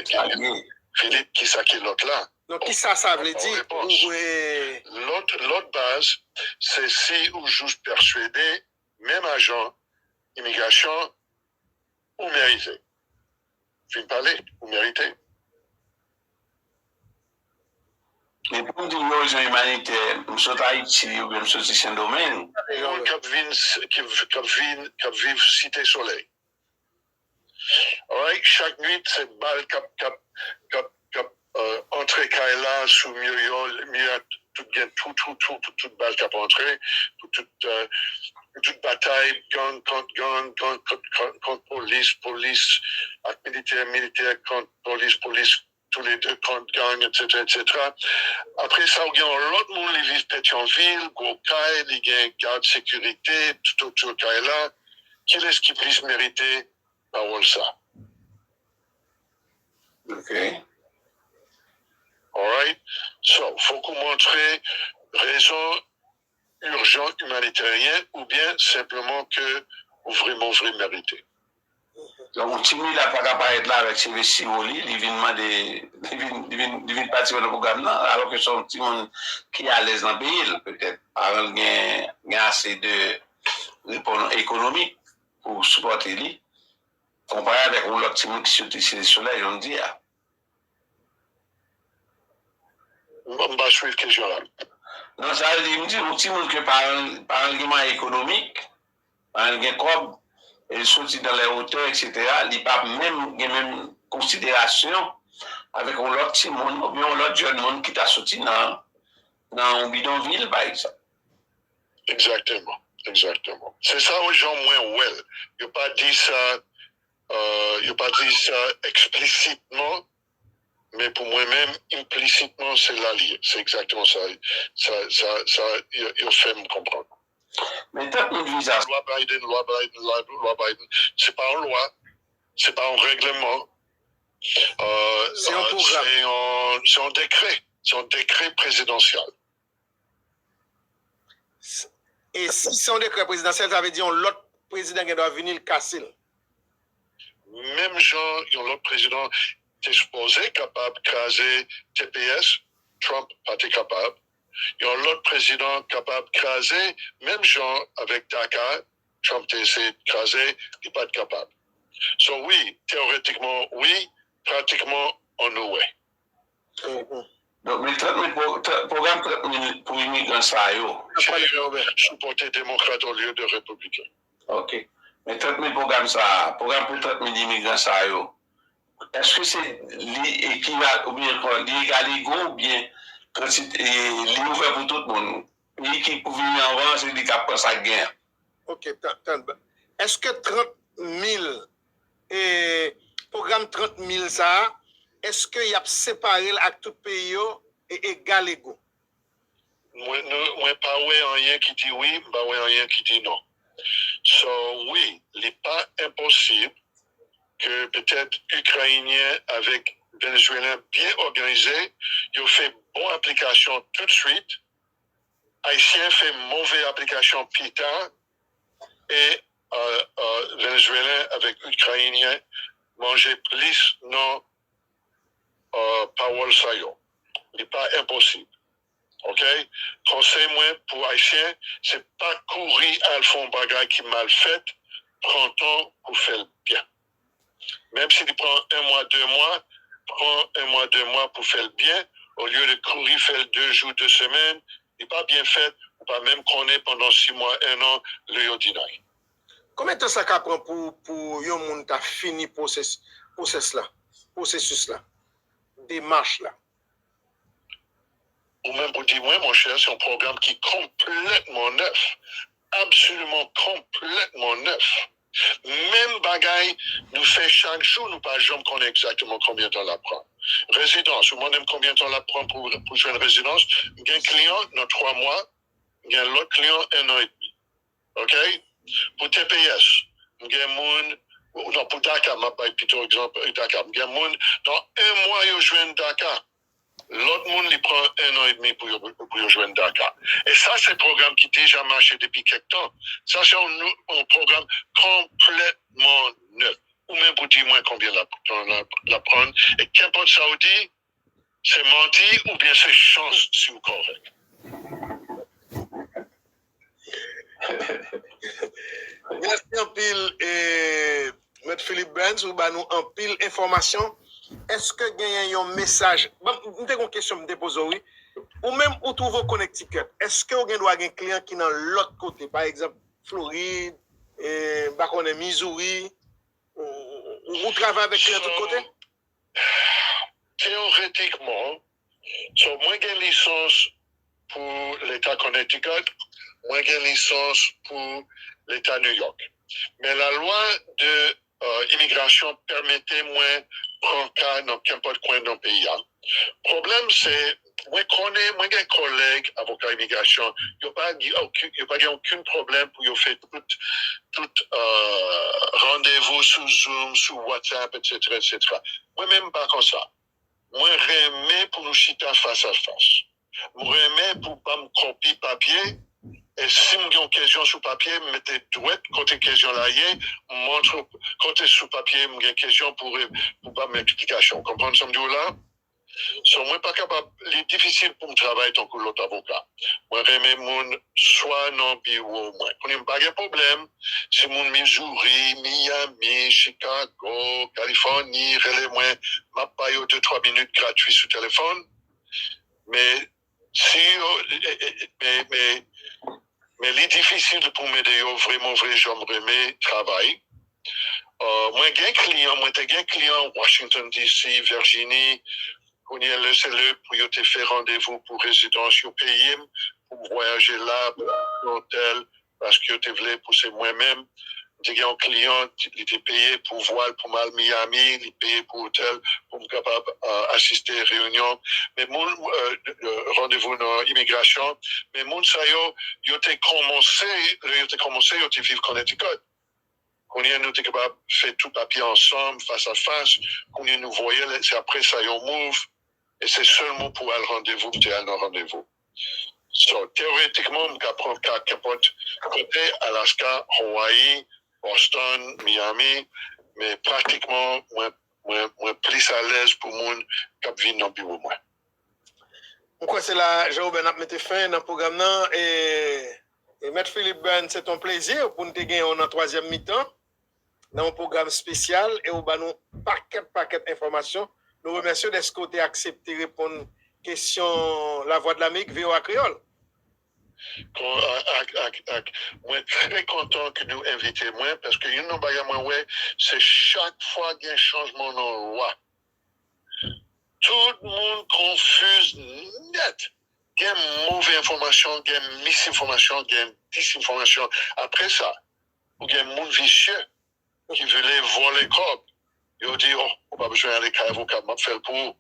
Sa l ye. Filip, kisa ki lòt la? Donk, kisa sa vle di? Lòt, lòt baz, se si ou jis pèswede menm ajan imigrasyon ou merite. Fin pale, ou merite. Men pou m di m yon rezon imanitè, m sot Ayiti oubyen m soti Sendomeng. Moun k ap vin, k ap vin, k ap viv Site Solèy. Alright, chak nwit se bal k ap, k ap, k ap, k ap antre kay la sou mi yo, mi a tout gen twou, twou, twou pou tout bal k ap antre, pou tout, pou tout batay gang kont gang, gang kont, kont, kont polis, polis ak militè, militè kont polis, polis toulede kont gang, etsetera, etsetera. Apre sa, ou gen yon lòt moun, li viv Petyonvil, gwo kay, li gen gad sekirite toutotou kay la. Kilès ki plis merite pawòl sa? Ok. Alright? So, fòk ou montre rezon ijan imanitèryen oubyen senpleman ke ou vrèman vre merite. Donk, yon timoun la pa ka parèt la avèk cheve siwo li, li vin mande, li vin, li vin, li vin patisipe nan pwogram nan, alòske se yon timoun ki alèz nan peyi l, petèt. Paran l gen, gen ase de reponn ekonomik pou sipòte li, konpare avèk yon lòt timoun ki soti Site Solèy, jan m di a. M pa swiv kesyon la. Non, sa vle di, m di, yon timoun ke paran, paran l gen mwayen ekonomik, paran l gen kòb, e l soti nan lè otè, etsetera, li p ap menm gen menm konsiderasyon avèk yon lòt timoun oubyen yon lòt jèn moun ki ta soti nan, nan yon bidonvil, pa egzanp. Egzakteman, egzakteman. Se sa jan mwen wè l. Yo pa di sa, yo pa di sa eksplisitman, men pou mwen menm, enplisitman, se la l ye. Se egzakteman sa, sa, sa, sa yo, yo fè m konprann. Men trant mil viza. Lwa Biden, lwa Biden, lwa, lwa Biden, se pa yon lwa, se pa yon règleman. Se yon pwogram. Se yon, se yon dekrè. Se yon dekrè prezidansyèl. E si se yon dekrè prezidansyèl, sa vle di yon lòt prezidan gen dwa vini, l kase l. Menm jan yon lòt prezidan te sipoze kapab kraze T P S, Trump pa te kapab. Yon lòt prezidan kapab kraze, menm jan avèk DACA, Trump te eseye kraze, li pa t kapab. So wi, teoretikman wi, pratikman annuwe. Donk, men trant mil, pwogram trant mil pou imigran sa yo. Sipòte demokrat olye de repibliken. Ok. Men trant mil pwogram sa a, pwogram pou trant mil imigran sa yo, èske se li ekival oubyen ankò li egal ego oubyen kantite li ouvè pou tout moun? Peyi ki pou vini anvan, se li k ap pran sa k gen an. Ok, tann, tann. Èske trant mil, e, pwogram trant mil sa a, èske y ap separe l ak tout peyi yo e egal ego? Mwen, nou, mwen pa wè anyen ki di wi, m pa wè anyen ki di non. So, wi, li pa enposib ke petèt Ikrayinyen avèk Venezwelyen byen òganize, yo fè bon aplikasyon toutswit, Ayisyen fè move aplikasyon pita, e Venezwelyen avèk Ikrayinyen manje plis nan pawòl sa yo. Li pa enposib. Ok? Konsèy mwen pou Ayisyen, se pa kouri al fè yon bagay ki mal fèt, pran tan pou fè l byen. Menm si li pran en mwa, de mwa, pran un mwa, de mwa pou fè l byen, olye de kouri fè l de jou, de semèn, li pa byen fèt, ou pa menm konnen pandan sis mwa, en an, lè yo deny. Konbyen tan sa ka pran pou, pou yon moun ta fini pwosès, pwosès la, pwosesis la, demach la? Ou menm pou di mwen, monchè, se yon pwogram ki konplètman nèf. Absoliman konplètman nèf. Menm bagay nou fè chak jou, nou pa janm konnen egzakteman konbyen tan l ap pran. Rezidans, ou mande m konbyen tan l ap pran pou, pou jwenn rezidans, m gen kliyan nan twa mwa, m gen lòt kliyan en an edmi. Oke? Pou T P S, m gen moun, non, pou DACA, m ap bay pito egzanp DACA. M gen moun, nan en mwa yo jwenn DACA. Lòt moun, li pran en an edmi pou yo, pou yo jwenn DACA. E sa, se pwogram ki deja mache depi kèk tan. Sa, se yon, yon pwogram konplètman nèf. Ou menm pou di mwen konbyen l ap, l ap, l ap pran. E kenpòt sa w di, se manti oubyen se chans si w kòrèk. Mèsi anpil, e, Mèt Philip Burns, ou ba nou anpil enfòmasyon. Èske genyen yon mesaj? Bon, m te gen yon kesyon m te poze w, wi. Ou menm, ou twouve w Connecticut. Èske w gen dwa gen kliyan ki nan lòt kote? Pa egzanp, Florid, e, m pa konnen, Missouri. Ou, ou, ou travay avèk kliyan tout kote? Teoretikman, so, mwen gen lisans pou Leta Connecticut, mwen gen lisans pou Leta New York. Men lalwa de, euh, imigrasyon pèmete mwen pran ka nan kenpòt kwen nan peyi a. Pwoblèm se, mwen konnen, mwen gen kòlèg avoka imigrasyon, yo pa gen okenn, yo pa gen okenn pwoblèm pou yo fè tout, tout, euh, randevou sou Zoom, sou WhatsApp, etsetera, etsetera. Mwen menm, m pa konsa. Mwen renmen pou nou chita fas a fas. Mwen renmen pou ban m kopi papye, e si m gen yon kesyon sou papye, m mete dwèt kote kesyon la ye, m montre kote sou papye m gen kesyon pou, pou ban m eksplikasyon. Konprann sa m di w la? So, mwen pa kapab, li difisil pou m travay tankou lòt avoka. Mwen renmen moun swa nan biwo mwen. Kounye a m pa gen pwoblèm, si moun Missouri, Miami, Chicago, Kalifòni, rele mwen, m ap ba yo de twa minit gratwi sou telefòn. Men si yo, e, e, e, men, men, men li difisil pou m ede yo vrèman vre jan m renmen travay. Euh, mwen gen kliyan, mwen te gen kliyan Washington D C, Virginie, kounye a lè se lè pou yo te fè randevou pou rezidans, yo peye m pou m vwayaje la, pou otèl, paske yo te vle pou se mwen menm. M te gen yon kliyan, li te peye pou vwal pou m al Miami, li peye pou otèl pou m kapab, euh, asiste reyinyon. Men moun, euh, euh, randevou nan imigrasyon, men moun sa yo, yo te kòmanse, lè yo te kòmanse, yo te viv Connecticut. Kounye a nou te kapab fè tout papye ansanm, fas a fas. Kounye a nou voye l, se apre sa yon move. E se sèlman pou al randevou, m te al nan randevou. So, teoretikman, m ka pran ka kenpòt kote, Alaska, Hawaii, Boston, Miami, men pratikman, mwen, mwen, mwen plis alèz pou moun k ap vin nan biwo mwen. M kwè se la, Jean Robert, n ap mete fen nan pwogram nan. E, e Mèt Philip Burns, se t on plezi pou n te genyen w nan twazyèm mitan, nan yon pwogram espesyal, e ou ba nou pakèt, pakèt enfòmasyon. Nou remèsye w dèske w te aksepte reponn kesyon Lavwadlamerik, V O A Kreyòl. Kon, ak, ak, ak, ak, mwen trè kontan ke nou envite mwen, paske youn nan bagay mwen wè, se chak fwa gen chanjman nan lwa, tout moun konfiz nèt. Gen move enfòmasyon, gen misenfòmasyon, gen disenfòmasyon. Apre sa, ou gen moun visye ki vle vòlè kòb. Yo di, oh, ou pa bezwen ale kay avoka, m ap fè l pou ou.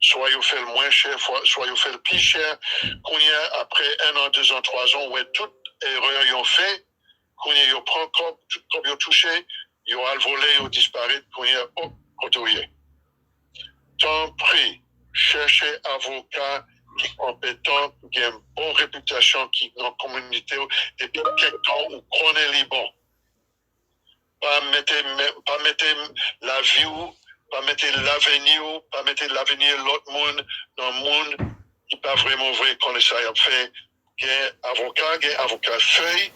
Swa yo fè l mwen chè, fwa, swa yo fè l pi chè. Kounye a, apre en an, de zan, twa zan, ou wè tout erè yo fè. Kounye a, yo pran kòb, tout kòb yo touche, yo al vole, yo disparèt. Kounye a, oh, kote w ye? Tanpri, chèche avoka ki konpetan, ki gen bon repitasyon, ki nan kominote w depi kèk tan, ou konnen li bon. Pa mete, pa mete lavi w, pa mete laveni w, pa mete laveni lòt moun nan moun ki pa vrèman vre konnen sa y ap fè. Gen avoka, gen avoka fèy.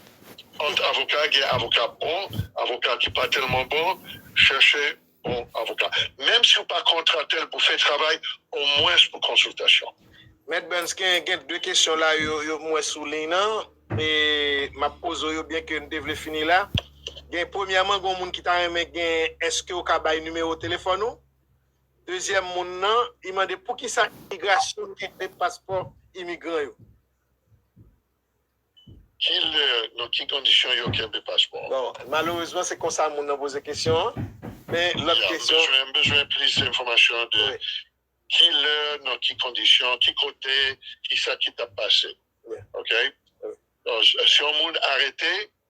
Ant avoka, gen avoka bon, avoka ki pa tèlman bon. Chèche bon avoka. Menm si w pa kontrate l pou fè travay, omwens pou konsiltasyon. Mèt Burns, gen, gen de kesyon la yo, yo mwen sou liy nan. E m ap poze w yo byen ke n te vle fini la. Gen premyèman, gen moun ki ta renmen gen, èske w ka bay nimewo telefòn ou? Dezyèm moun nan, li mande poukisa imigrasyon kenbe paspò imigran yo. Kilè, nan ki kondisyon yo kenbe paspò? Bon, malerezman, se konsa moun nan poze kesyon an. Men lòt Ya, kesyon. Bezwen, bezwen plis enfòmasyon de Wi. kilè, nan ki kondisyon, ki kote, ki sa ki t ap pase. Yeah. Ok? Donk, si yon moun arete,